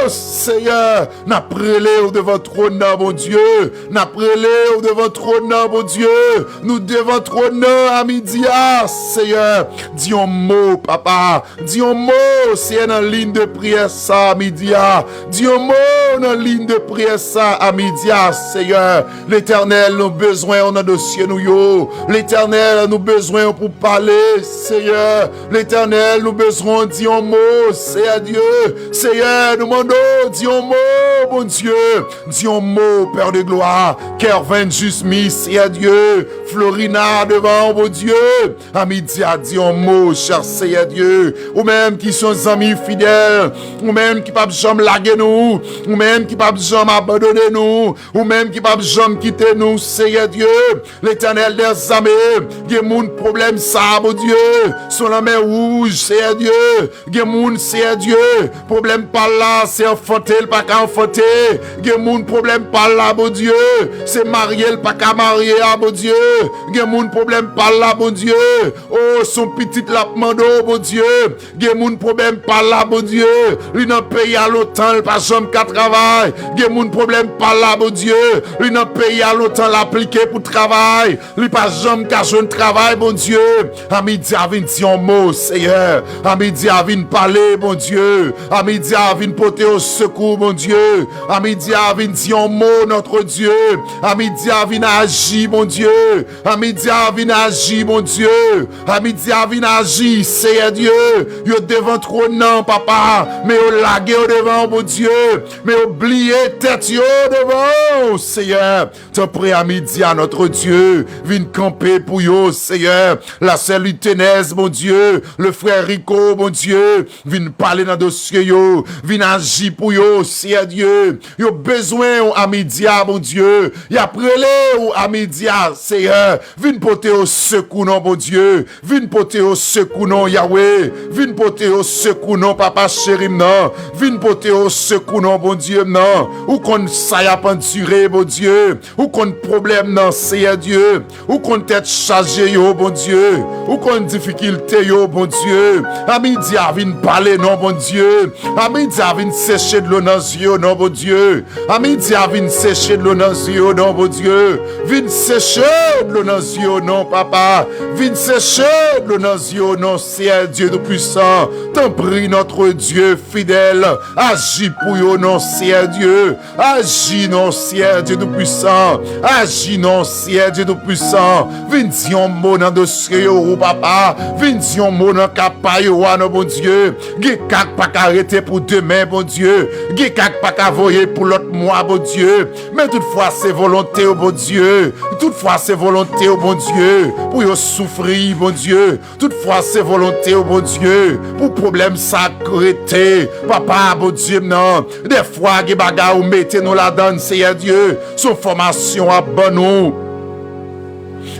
Seyè. N ap rele w devan twòn nan, Bondye. N ap rele w devan twòn nan, Bondye. Nou devan twòn nan a midi a, Seyè. Di yon mo, papa. Di yon mo, Seyè, nan liy de priyè sa a midi a. Di yon mo nan liy de priyè sa a midi a, Seyè. Letènèl, nou bezwen w nan dosye nou yo. Letènèl, nou bezwen w pou pale, Seyè. Letènèl, nou bezwen w di yon mo, Seyè Dye. Seyè, nou mande w di yon mo, Bondye. Di yon mo, Pè de glwa. Kervin Jusmi, Seyè Dye. Florina, devan w, Bondye. A midi a, di yon mo, chè Seyè Dye. Ou menm ki se yon zanmi fidèl, ou menm ki p ap janm lage nou, ou menm ki p ap janm abandone nou, ou menm ki p ap janm kite nou, Seyè Dye. Letènèl dèzame, gen moun pwoblèm sa, Bondye, se yon lanmè wouj, Seyè Dye. Gen moun, Seyè Dye, pwoblèm pa l la, se anfante l pa ka anfante. Gen moun, pwoblèm pa l la, Bondye, se marye l pa ka marye a, Bondye. Gen moun pwoblèm pa l la, Bondye. O, se yon pitit l ap mande w, Bondye. Gen moun pwoblèm pa l la, Bondye. Li nan peyi a lontan, li pa janm ka travay. Gen moun pwoblèm pa l la, Bondye. Li nan peyi a lontan, l aplike pou travay. Li pa janm ka jwenn travay, Bondye. Amidia vin di yon mo, Seyè. Amidia vin pale, Bondye. Amidia vin pote yo sekou, Bondye. Amidia vin di yon mo, Notre Dieu. Amidia vin aji, Bondye. Amidia vin aji, Bondye. Amidia vin aji, Seyè Dye. Yo devan twòn nan, papa. Men yo lage yo devan, Bondye. Men yo bliye tèt yo devan, Seyè. Tanpri, Amidia, Notre Dieu, vin kanpe pou yo, Seyè. La sè Litenèz, Bondye, le frè Riko, Bondye, vin pale nan dosye yo, vin aji pou yo, Seyè Dye. Yo bezwen w, Amidia, Bondye. Y ap rele w, Amidia, Seyè. Vin pote yo sekou, non, Bondye. Vin pote yo sekou, non, Yawe. Vin pote yo sekou, non, Papa cheri m nan. Vin pote yo sekou, non, Bondye m nan. Ou konn sa y ap andire, Bondye. Ou konn pwoblèm nan, Seyè Dye. Ou konn tèt chaje yo, Bondye. Ou konn difikilte yo, Bondye. Amidia vin pale, non, Bondye. Amidia vin seche dlo nan zye yo, non, Bondye. Amidia vin seche dlo nan zye yo, non, Bondye. Vin seche dlo nan zye yo, non, papa. Vin seche dlo nan zye yo, non, Seyè Dye Toupisan. Tanpri, Notre Dieu fidèle, aji pou yo, non, Seyè Dye. Aji non, Seyè Dye Toupisan. Aji non, Seyè Dye Toupisan. Vin di yon mo nan dosye yo, ou papa. Vin di yon mo nan ka pa yo a, non, Bondye. Gen ka k pa ka rete pou demen, Bondye. Gen ka k pa ka voye pou lòt mwa, Bondye. Men toutfwa se volonte w, Bondye. Toutfwa se volonte w, Bondye. Pou yo soufri, Bondye. Toutfwa se volonte w, Bondye, pou pwoblèm sa k rete. Papa, Bondye m nan, dèfwa gen bagay ou mete nou ladann, Seyè Dye, se yon fòmasyon w ap ban nou.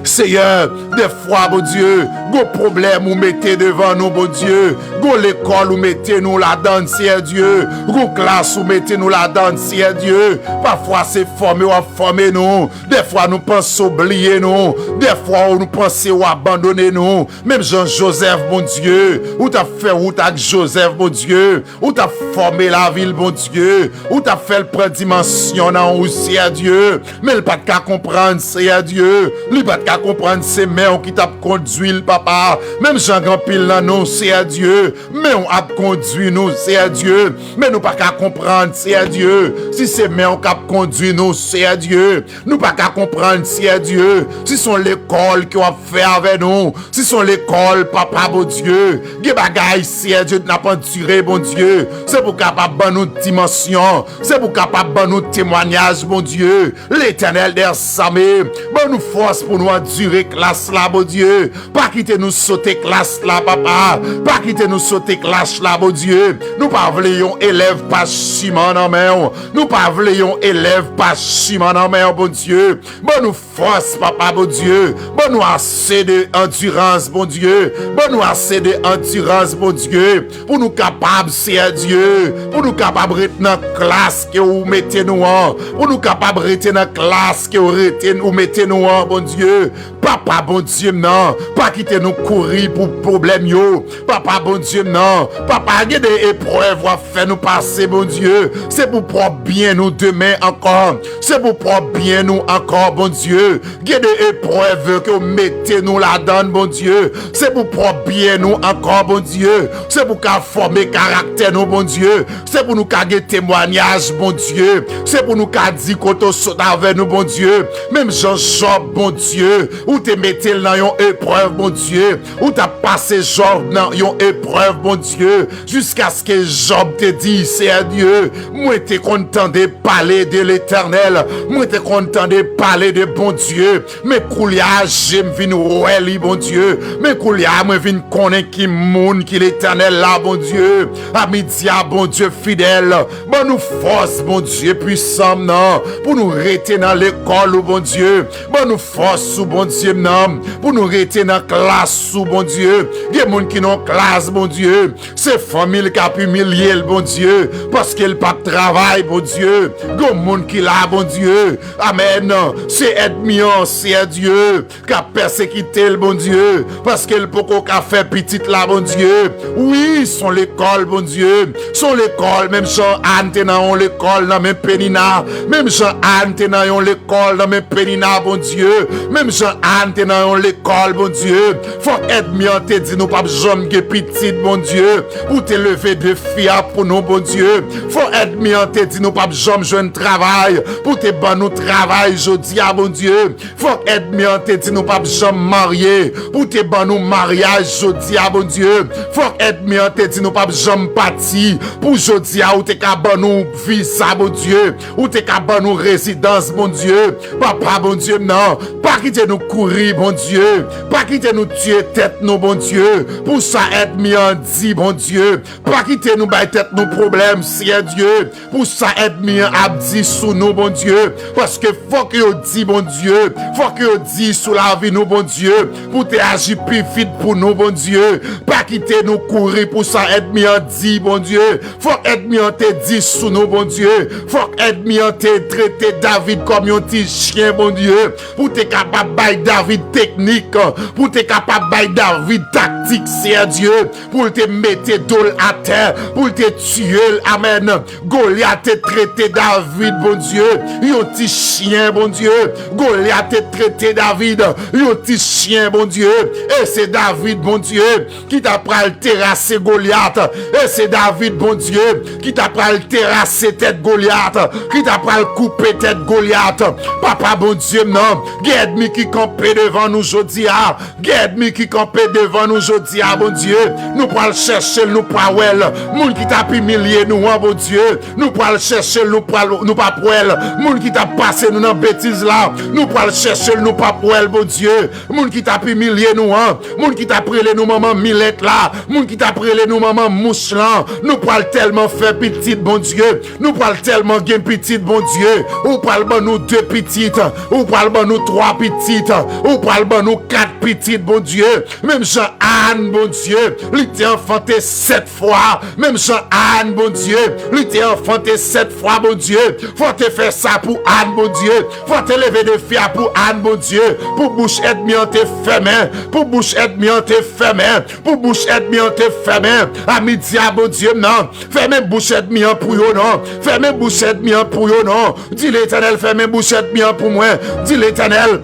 Seyè, dèfwa, Bondye, gon pwoblèm ou mete devan nou, Bondye, gon lekòl ou mete nou ladann, Seyè Dye, gon klas ou mete nou ladann, Seyè Dye. Pafwa se fòme w ap fòme nou. Dèfwa nou panse w bliye nou. Dèfwa nou panse w abandone nou. Menm jan Jozèf, Bondye, ou t ap fè wout ak Jozèf, Bondye. Ou t ap fòme lavi l, Bondye. Ou t ap fè l pran dimansyon nan ou, Seyè Dye. Men l pa t ka konprann, Seyè Dye. Li pa t ka konprann se men w ki t ap kondui l, papa. Menm jan gen anpil nan nou, Seyè Dye. Men w ap kondui nou, Seyè Dye. Men nou pa ka konprann, Seyè Dye. Si se men w k ap kondui nou, Seyè Dye. Nou pa ka konprann, Seyè Dye, si se yon lekòl ke w ap fè avè nou, si se yon lekòl, Papa Bondye. Gen bagay, Seyè Dye, n ap andire, Bondye. Se pou w kapab ban nou dimansyon, se pou w kapab ban nou temwanyaj, Bondye. Letènèl dèzame, ban nou fòs pou nou andire klas la, Bondye. Pa kite nou sote klas la, papa. Pa kite nou sote klas la, Bondye. Nou pa vle yon elèv pa siman nan men w. Nou pa vle yon elèv pa siman nan men w, Bondye. Ban nou fòs, papa, Bondye. Ban nou ase de andirans, Bondye. Ban nou ase de andirans, Bondye. Pou nou kapab, Seyè Dye, pou nou kapab ret nan klas ke ou mete nou an, pou nou kapab rete nan klas ke ou rete, ou mete nou an, Bondye. Papa Bondye m nan, pa kite nou kouri pou pwoblèm yo. Papa Bondye m nan, papa, gen de eprèv w ap fè nou pase, Bondye. Se pou pwòp byen nou demen ankò. Se pou pwòp byen nou ankò, Bondye. Gen de eprèv ke w mete nou ladann, Bondye. Se pou pwòp byen nou ankò, Bondye. Se pou ka fòme karaktè nou, Bondye. Se pou nou ka gen temwanyaj, Bondye. Se pou nou ka di kote w sot avè nou, Bondye. Menm jan Jòb, Bondye, ou te mete l nan yon eprèv, Bondye. Ou t ap pase Jòb nan yon eprèv, Bondye. Jiskaske Jòb te di, Seyè Dye, mwen te konn tande pale de Letènèl. Mwen te konn tande pale de Bondye. Men koulye a, je m vin wè li, Bondye. Men koulye a, mwen vin konnen ki moun ki Letènèl la, Bondye. Amidia, Bondye fidèl. Ban nou fòs, Bondye pwisan m nan, pou nou rete nan lekòl ou, Bondye. Ban nou fòs ou, Bondye m nan, pou nou rete nan klas ou, Bondye. Gen moun ki nan klas, Bondye, se fanmi l k ap imilye l, Bondye, paske l p ap travay, Bondye. Gen moun ki la, Bondye, amèn, se ènmi an, Seyè Dye, k ap pèsekite l, Bondye, paske l poko ka fè pitit la, Bondye. Wi, s on lekòl, Bondye. S on lekòl, menm jan Ann te nan yon lekòl nan men Penina, menm jan Ann te nan yon lekòl nan men Penina, Bondye, menm jan Ann te nan yon lekòl, Bondye. Fòk ènmi an te di nou p ap janm gen pitit, Bondye, pou te leve defi a pou nou, Bondye. Fòk ènmi an te di nou p ap janm jwenn travay, pou te ban nou travay jodi a, Bondye. Fòk ènmi an te di nou p ap janm marye, pou te ban nou maryaj jodi a, Bondye. Fòk ènmi an te di nou p ap janm pati, pou jodi a ou te ka ban nou viza, Bondye. Ou te ka ban nou rezidans, Bondye. Papa, Bondye m nan, pa kite nou kouri, Bondye. Pa kite nou tiye tèt nou, Bondye, pou sa ènmi an di, Bondye. Pa kite nou bay tèt nou pwoblèm, Seyè Dye, pou sa ènmi an ap di sou nou, Bondye. Paske fòk yo di, Bondye, fòk yo di sou lavi nou, Bondye, pou te aji pi vit pou nou, Bondye. Pa kite nou kouri pou sa ènmi an di, Bondye. Fòk ènmi an te di sou nou, Bondye. Fòk ènmi an te trete David kòm yon ti chen, Bondye, pou te kapab bay David teknik, pou te kapab bay David taktik, Seyè Dye, pou l te mete do l atè, pou l te tiye l. Amèn. Golyat te trete David, Bondye, yon ti chen, Bondye. Golyat te trete David yon ti chen, Bondye. E se David, Bondye, ki ta pral terase Golyat. E se David, Bondye, ki ta pral terase tèt Golyat, ki ta pral koupe tèt Golyat. Papa, Bondye m nan, gen ènmi ki kanpe devan nou jodi a. Gen ènmi ki kanpe devan nou jodi a, Bondye. Nou pral chèche l, nou pa wè l. Moun ki t ap imilye nou an, Bondye, nou pral chèche l, nou pral, nou p ap wè l. Moun ki t ap pase nou nan betiz la, nou pral chèche l, nou p ap wè l, Bondye. Moun ki t ap imilye nou an, moun ki t ap rele nou manman milèt la, moun ki t ap rele nou manman mouch lan, nou pral tèlman fè pitit, Bondye. Nou pral tèlman gen pitit, Bondye. Ou pral ban nou de pitit, ou pral ban nou twa pitit, ou pral ban nou kat pitit, Bondye. Menm jan Ann, Bondye, li te anfante sèt fwa. Menm jan Ann, Bondye, li te anfante sèt fwa, Bondye. Fò te fè sa pou Ann, Bondye. Fò te leve defi a pou Ann, Bondye. Pou bouch ènmi an te fèmen. Pou bouch ènmi an te fèmen. Pou bouch ènmi an te fèmen. A midi a, Bondye m nan, fèmen bouch ènmi an pou yo non. Fèmen bouch ènmi an pou yo non. Di Letènèl, fèmen bouch ènmi an pou mwen. Di Letènèl,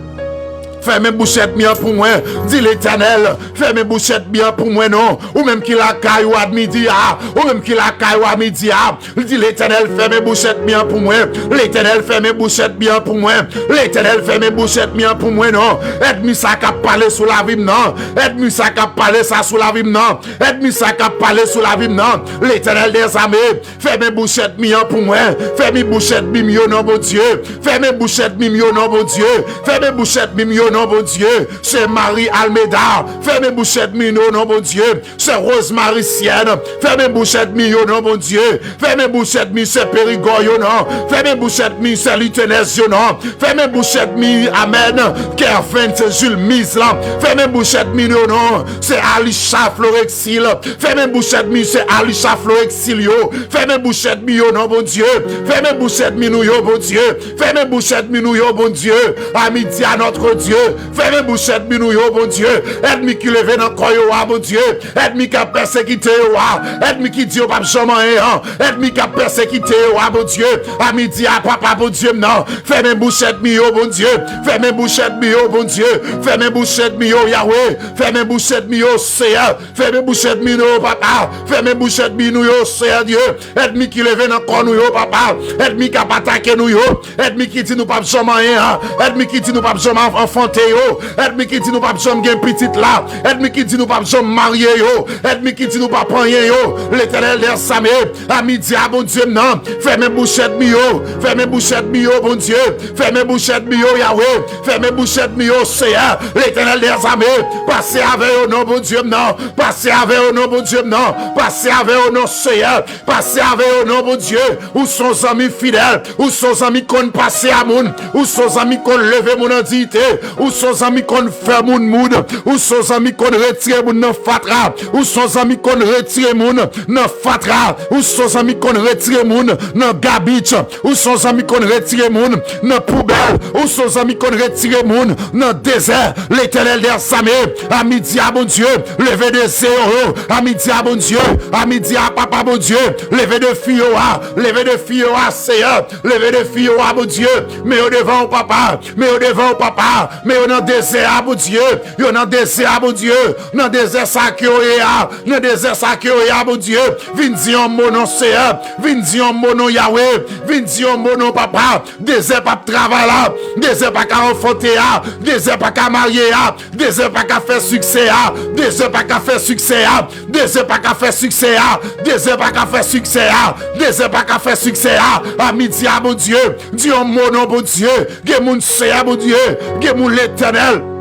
fèmen bouch ènmi an pou mwen. Di Letènèl, fèmen bouch ènmi an pou mwen non. Ou menm ki lakay ou a midi a, ou menm ki lakay ou a midi a, di Letènèl, fèmen bouch ènmi an pou mwen. Letènèl, fèmen bouch ènmi an pou mwen. Letènèl, fèmen bouch ènmi an pou mwen non. Ènmi sa k ap pale sou lavi m nan. Ènmi sa k ap pale sa sou lavi m nan. Ènmi sa k ap pale sou lavi m nan. Letènèl dèzame, fèmen bouch ènmi an pou mwen. Fèmen bouch ènmi m yo non, Bondye. Fèmen bouch ènmi m yo non, Bondye. Fèmen bouch ènmi m yo non, Bondye. Se Marie Almeida, fèmen bouch ènmi yo non, Bondye. Sè Rose Maricienne, fèmen bouch ènmi yo non, Bondye. Fèmen bouch ènmi sè Perigò yo non. Fèmen bouch ènmi sè Litenèz yo non. Fèmen bouch ènmi, amèn, Kervens Jules Miz lan. Fèmen bouch ènmi yo non. Sè Alisha Florexil. Fèmen bouch ènmi sè Alisha Florexil yo. Fèmen bouch ènmi yo non, Bondye. Fèmen bouch ènmi nou yo, Bondye. Fèmen bouch ènmi nou yo, Bondye. A midi a, notre Dieu. Fèmen bouch ènmi nou yo, Bondye. Ènmi ki leve nan kò yo a, Bondye. Ènmi k ap pèsekite yo a. Ènmi ki di yo p ap janm anyen an. Ènmi k ap pèsekite yo a, Bondye. A midi a, papa, Bondye m nan, fèmen bouch ènmi yo, Bondye. Fèmen bouch ènmi yo, Bondye. Fèmen bouch ènmi yo, Yahweh. Fèmen bouch ènmi yo, Seyè. Fèmen bouch ènmi nou yo, papa. Fèmen bouch ènmi nou yo, Seyè Dye. Ènmi ki leve nan kò nou yo, papa. Ènmi k ap atake nou yo. Ènmi ki di nou p ap janm anyen an. Ènmi ki di nou p ap janm an-, anfante yo. Ènmi ki di nou p ap janm gen pitit la. Ènmi ki di nou p ap janm marye yo. Ènmi ki di nou p ap anyen yo. Letènèl dèzame, a midi a, Bondye m nan, fèmen bouch ènmi yo. Fèmen bouch ènmi yo, Bondye. Fèmen bouch ènmi yo, Yahweh. Fèmen bouch ènmi yo, Seyè. Letènèl dèzame, pase avè yo non, Bondye m nan. Pase avè yo non, Bondye m nan. Pase avè yo non, Seyè. Pase avè yo non, Bondye. Ou s on zanmi fidèl. Ou s on zanmi konn pase a moun. Ou s on zanmi konn leve moun an diyite. Ou se yon zanmi konn fè moun moud. Ou se yon zanmi konn retire moun nan fatra. Ou se yon zanmi konn retire moun nan fatra. Ou se yon zanmi konn retire moun nan gabich. Ou se yon zanmi konn retire moun nan poubèl. Ou se yon zanmi konn retire moun nan dezè. Letènèl dèzame, a midi a, Bondye, leve dezè yo. A midi a, Bondye, a midi a, papa, Bondye, leve defi yo a. Leve defi yo a, Seyè. Leve defi yo a, Bondye. Men yo devan w, papa. Men yo devan w, papa. Men yo nan dezè a, Bondye. Yo nan dezè a, Bondye. Nan dezè sa ke yo ye a. Nan dezè sa ke yo ye a, Bondye. Vin di yon mo non, Seyè. Vin di yon mo non, Yawe. Vin di yon mo non, papa. Dezè p ap travay la. Dezè pa ka anfante a. Dezè pa ka marye a. Dezè pa ka fè siksè a. Dezè pa ka fè siksè a. Dezè pa ka fè siksè a. Dezè pa ka fè siksè a. Dezè pa ka fè siksè a. A midi a, Bondye, di yon mo non, Bondye. Gen moun, Seyè, Bondye. Gen moun, Letènèl.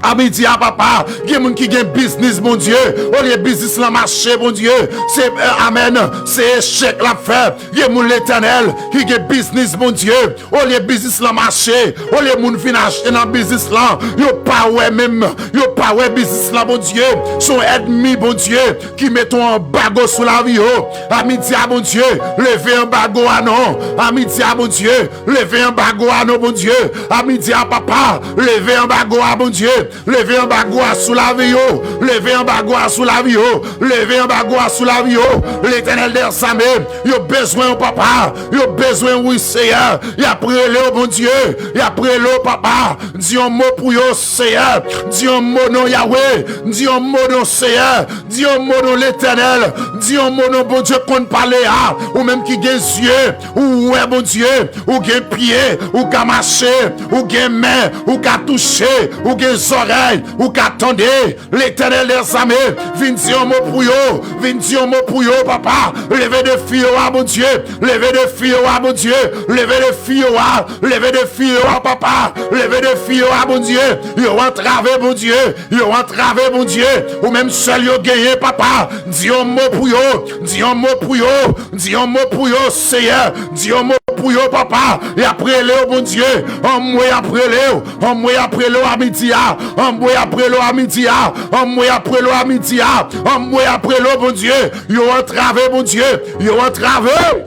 A midi a, papa, gen moun ki gen biznis, Bondye. Olye biznis lan mache, Bondye, se, eh, amèn, se echèk l ap fè. Gen moun, Letènèl, ki gen biznis, Bondye. Olye biznis lan mache, olye moun vin achte nan biznis lan, yo pa wè menm, yo pa wè biznis lan, Bondye. Se yon ènmi, Bondye, ki mete yon anbago sou lavi yo. A midi a, Bondye, leve anbago a non. A midi a, Bondye, leve anbago a non, Bondye. A midi a, papa, leve anbago a, Bondye. Leve anbago a sou lavi yo. Leve anbago a sou lavi yo. Leve anbago a sou lavi yo. Letènèl dèzame, yo bezwen w, papa. Yo bezwen w, wi, Seyè. Y ap rele w, Bondye. Y ap rele w, papa. Di yon mo pou yo, Seyè. Di yon mo non, Yawe. Di yon mo non, Seyè. Di yon mo non, Letènèl. Di yon mo non, Bondye konn pale a. Ou menm ki gen zye, ou wè, Bondye. Ou gen pye, ou ka mache. Ou gen men, ou ka touche. Ou gen zòrèy, ou ka tande. Letènèl dèzame, vin di yon mo pou yo. Vin di yon mo pou yo, papa. Leve defi yo a, Bondye. Leve defi yo a, Bondye. Leve defi yo a. Leve defi yo a, papa. Leve defi yo a, Bondye. Yo antrave, Bondye. Yo antrave, Bondye. Ou menm sèl yo genyen, papa. Di yon mo pou yo. Di yon mo pou yo. Di yon mo pou yo, Seyè. Di yon mo pou yo, papa. Y ap rele w, Bondye. Anmwe, y ap rele w. Anmwe, y ap rele w a midi a. Anmwe, y ap rele w a midi a. Anmwe, y ap rele w a midi a. Anmwe, y ap rele w, Bondye. Yo antrave, Bondye. Yo antrave.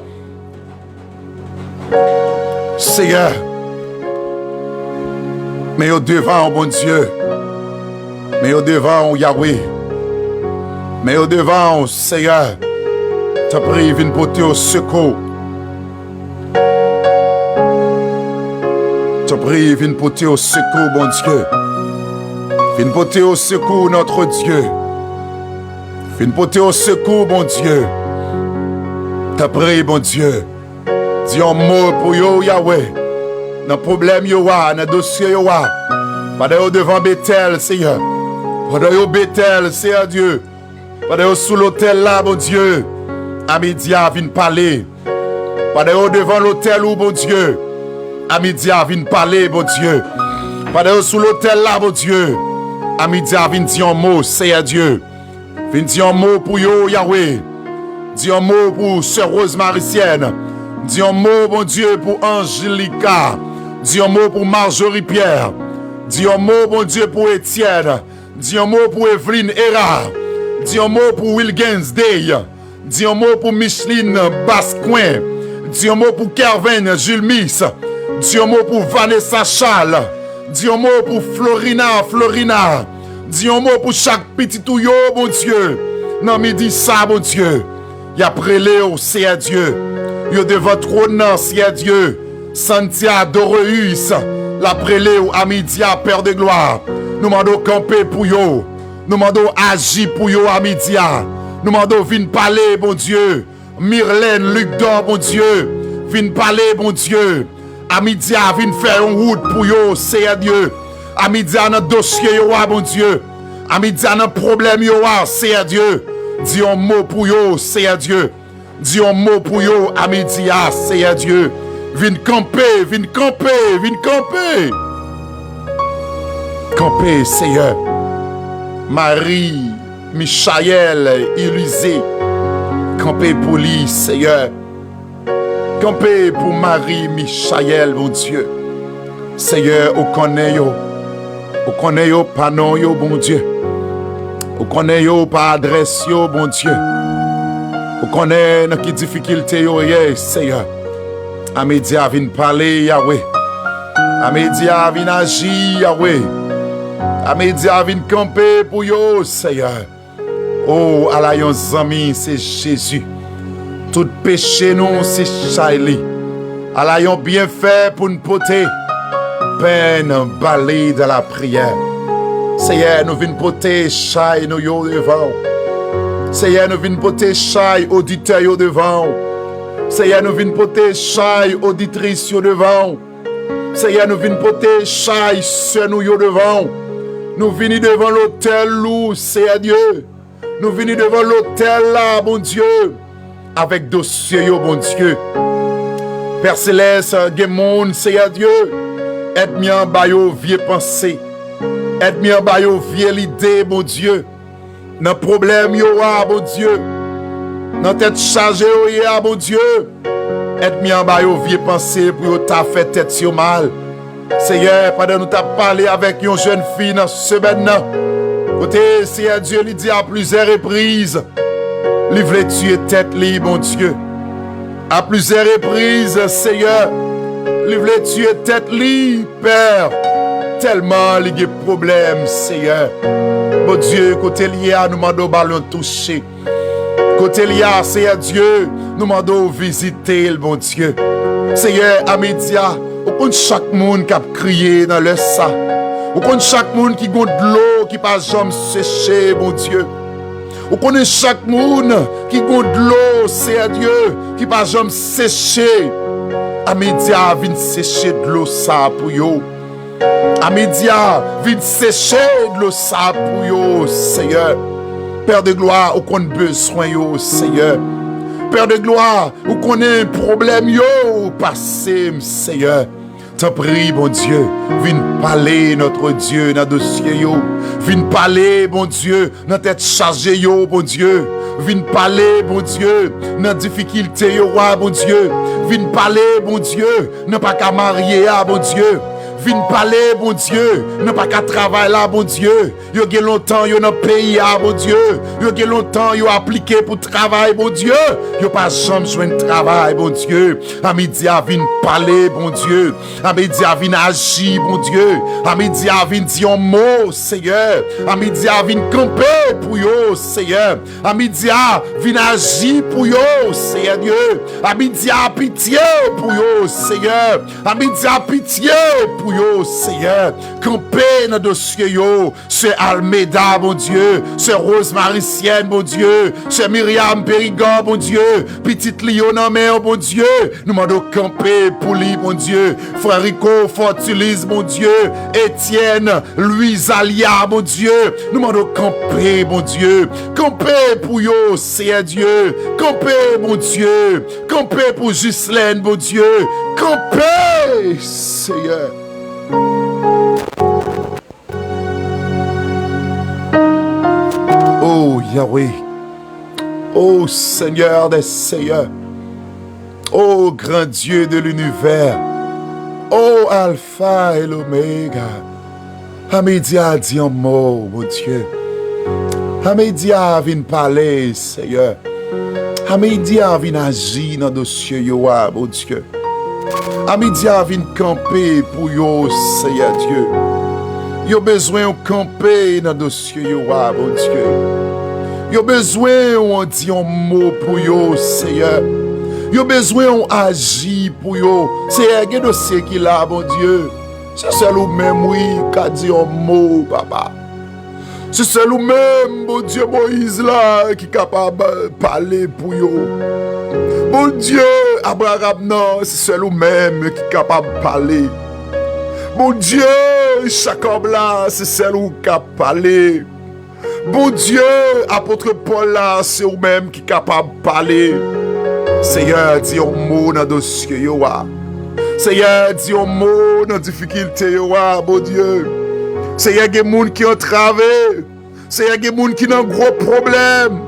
Seyè, men yo devan w, Bondye. Men yo devan w, Yawe. Men yo devan w, Seyè. Tanpri, vin pote yo sekou. Tanpri, vin pote yo sekou, Bondye. Vin pote yo sekou, notre Dieu. Vin pote yo sekou, Bondye. Tanpri, Bondye. Di yon mo pou yo, Yawe. Nan pwoblèm yo a, nan dosye yo a. Pandan yo devan Betèl, Seyè. Pandan yo Betèl, Seyè Dye. Pandan yo sou lotèl la, Bondye. A midi a vin pale. Pandan yo devan lotèl ou, Bondye. A midi a vin pale, Bondye. Pandan yo sou lotèl la, Bondye. A midi a vin di yon mo, Seyè Dye. Vin di yon mo pou yo, Yawe. Di yon mo pou sè Rose Maricienne. Di yon mo, Bondye, pou Angelica. Di yon mo pou Marjorie Pierre. Di yon mo, Bondye, pou Etienne. Di yon mo pou Eveline Hera. Di yon mo pou Wilgens Day. Di yon mo pou Micheline Bascoin. Di yon mo pou Kerven Julmis. Di yon mo pou Vanessa Charles. Di yon mo pou Florina, Florina. Di yon mo pou chak pitit ou yo, Bondye. Nan midi sa, Bondye. Y ap rele w, Seyè Dye. Yo devan twòn nan, Seyè Dye. Santia Doreus, l ap rele w a midi a, Père de gloire. Nou mande w kanpe pou yo. Nou mande w aji pou yo a midi a. Nou mande w vin pale, Bondye. Mirlène Luc Dor, Bondye, vin pale, Bondye. A midi a, vin fè yon wout pou yo, Seyè Dye. A midi a, nan dosye yo a, Bondye. A midi a, nan pwoblèm yo a, Seyè Dye. Di yon mo pou yo, Seyè Dye. Di yon mo pou yo, a midi a, Seyè Dye. Vin kanpe, vin kanpe, vin kanpe. Kanpe, Seyè. Marie Michaël Élisée. Kanpe pou li, Seyè. Kanpe pou Marie Michaël, Bondye. Seyè, ou konnen yo. Ou konnen yo pa non yo, Bondye. Ou konnen yo pa adrès yo, Bondye. Ou konnen nan ki difikilte yo ye, Seyè. Amedya vin pale, Yawe. Amedya vin aji, Yawe. Amedya vin kanpe pou yo, Seyè. O, ala yon zanmi, se Jezi. Tout peche nou, se chay li. Ala yon byenfè pou n pote. Pèn bale dan lapriyè. Seyè, nou vin pote chay nou yo devan w. Seyè, nou vin pote chay oditè yo devan w. Seyè, nou vin pote chay oditris yo devan w. Seyè, nou vin pote chay sè nou yo devan w. Nou vini devan lotèl ou, Seyè Dye. Nou vini devan lotèl la, Bondye, avèk dosye yo, Bondye. Pè Selès, gen moun, Seyè Dye, ènmi an ba yo vye panse. Ènmi an ba yo vye lide, Bondye. Nan pwoblèm yo a, Bondye. Nan tèt chaje yo ye a, Bondye. Ènmi an ba yo vye panse pou yo ta fè tèt yo mal. Seyè, pandan nou t ap pale avèk yon jèn fi nan semèn nan, kote Seyè Dye li di a plizyè repriz, li vle tiye tèt li, Bondye. A plizyè repriz, Seyè, li vle tiye tèt li, Pè, tèlman li gen pwoblèm, Seyè. Bondye, kote l ye a, nou mande w ba l yon touche. Kote l ye a, Seyè Dye, nou mande w vizite l, Bondye. Seyè, Amedya, ou konn chak moun k ap kriye nan lè sa. Ou konn chak moun ki gon dlo ki pa janm seche, Bondye. Ou konnen chak moun ki gon dlo, Seyè Dye, ki pa janm seche. Amedya vin seche dlo sa pou yo. Amedya vin seche dlo sa pou yo, Seyè. Pè de glwa, ou konn bezwen yo, Seyè. Pè de glwa, ou konnen pwoblèm yo pase m, Seyè. Tanpri, Bondye, vin pale, Notre Dieu, nan dosye yo. Vin pale, Bondye, nan tèt chaje yo, Bondye. Vin pale, Bondye, nan difikilte yo a, Bondye. Vin pale, Bondye, nan pa ka marye a, Bondye. Vin pale, Bondye, nan pa ka travay la, Bondye. Yo gen lontan yo nan peyi a, Bondye. Yo gen lontan yo aplike pou travay, Bondye. Yo pa janm jwenn travay, Bondye. Amedya vin pale, Bondye. Amedya vin aji, Bondye. Amedya vin di yon mo, Seyè. Amedya vin kanpe pou yo, Seyè. Amedya vin aji pou yo, Seyè Dye. Amedya pitye pou yo, Seyè. Amedya pitye pou yo, Seyè. Kanpe nan dosye yo. Sè Almeda, Bondye. Sè Rose Maricienne, Bondye. Sè Myriam Périgord, Bondye. Pitit li yo nan men w, Bondye. Nou mande w kanpe pou li, Bondye. Frè Rico Fortuliz, Bondye. Etienne, Louise Alia, Bondye. Nou mande w kanpe, Bondye. Kanpe pou yo, Seyè Dye. Kanpe, Bondye. Kanpe pou Ghislaine, Bondye. Kanpe, Seyè. Oh Yahweh, oh Seigneur des seigneurs, oh grand Dieu de l'univers, oh Alpha et l'Oméga. Amedya di yon mo, Bondye. Amedya vin pale, Seyè. Amedya vin aji nan dosye yo a, Bondye. Amedya vin kanpe pou yo, Seyè Dye. Yo bezwen w kanpe nan dosye yo a, Bondye. Yo bezwen w di yon mo pou yo, Seyè. Yo bezwen w aji pou yo. Seyè, gen dosye ki la, Bondye. Se sèl ou menm, wi, ka di yon mo, papa. Se sèl ou menm, Bondye Moyiz la, ki kapab pale pou yo. Bondye Abraram nan, se sèl ou menm ki kapab pale. Bondye Jakòb la, se sèl ou k ap pale. Bondye apot Pòl la, se ou menm ki kapab pale. Seyè, di yon mo nan dosye yo a. Seyè, di yon mo nan difikilte yo a, Bondye. Seyè, gen moun ki antrave. Seyè, gen moun ki nan gwo pwoblèm.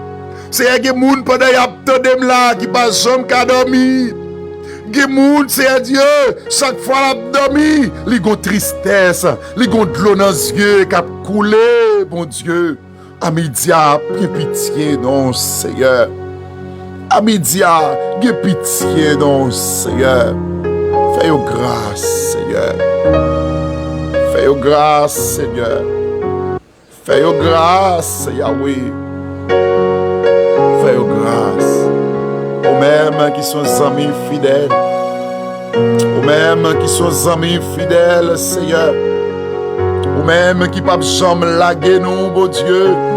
Seyè, gen moun pandan y ap tande m la ki pa janm ka dòmi. Gen moun, Seyè Dye, chak fwa l ap dòmi, li gon tristès, li gon dlo nan zye k ap koule, Bondye. Amidia, gen pitye non, Seyè. Amidia, gen pitye non, Seyè. Fè yo gras, Seyè. Fè yo gras, Seyè. Fè yo gras, Yawe. Fè yo gras. Ou menm ki se yon zanmi fidèl. Ou menm ki se yon zanmi fidèl, Seyè. Ou menm ki p ap janm lage nou, Bondye.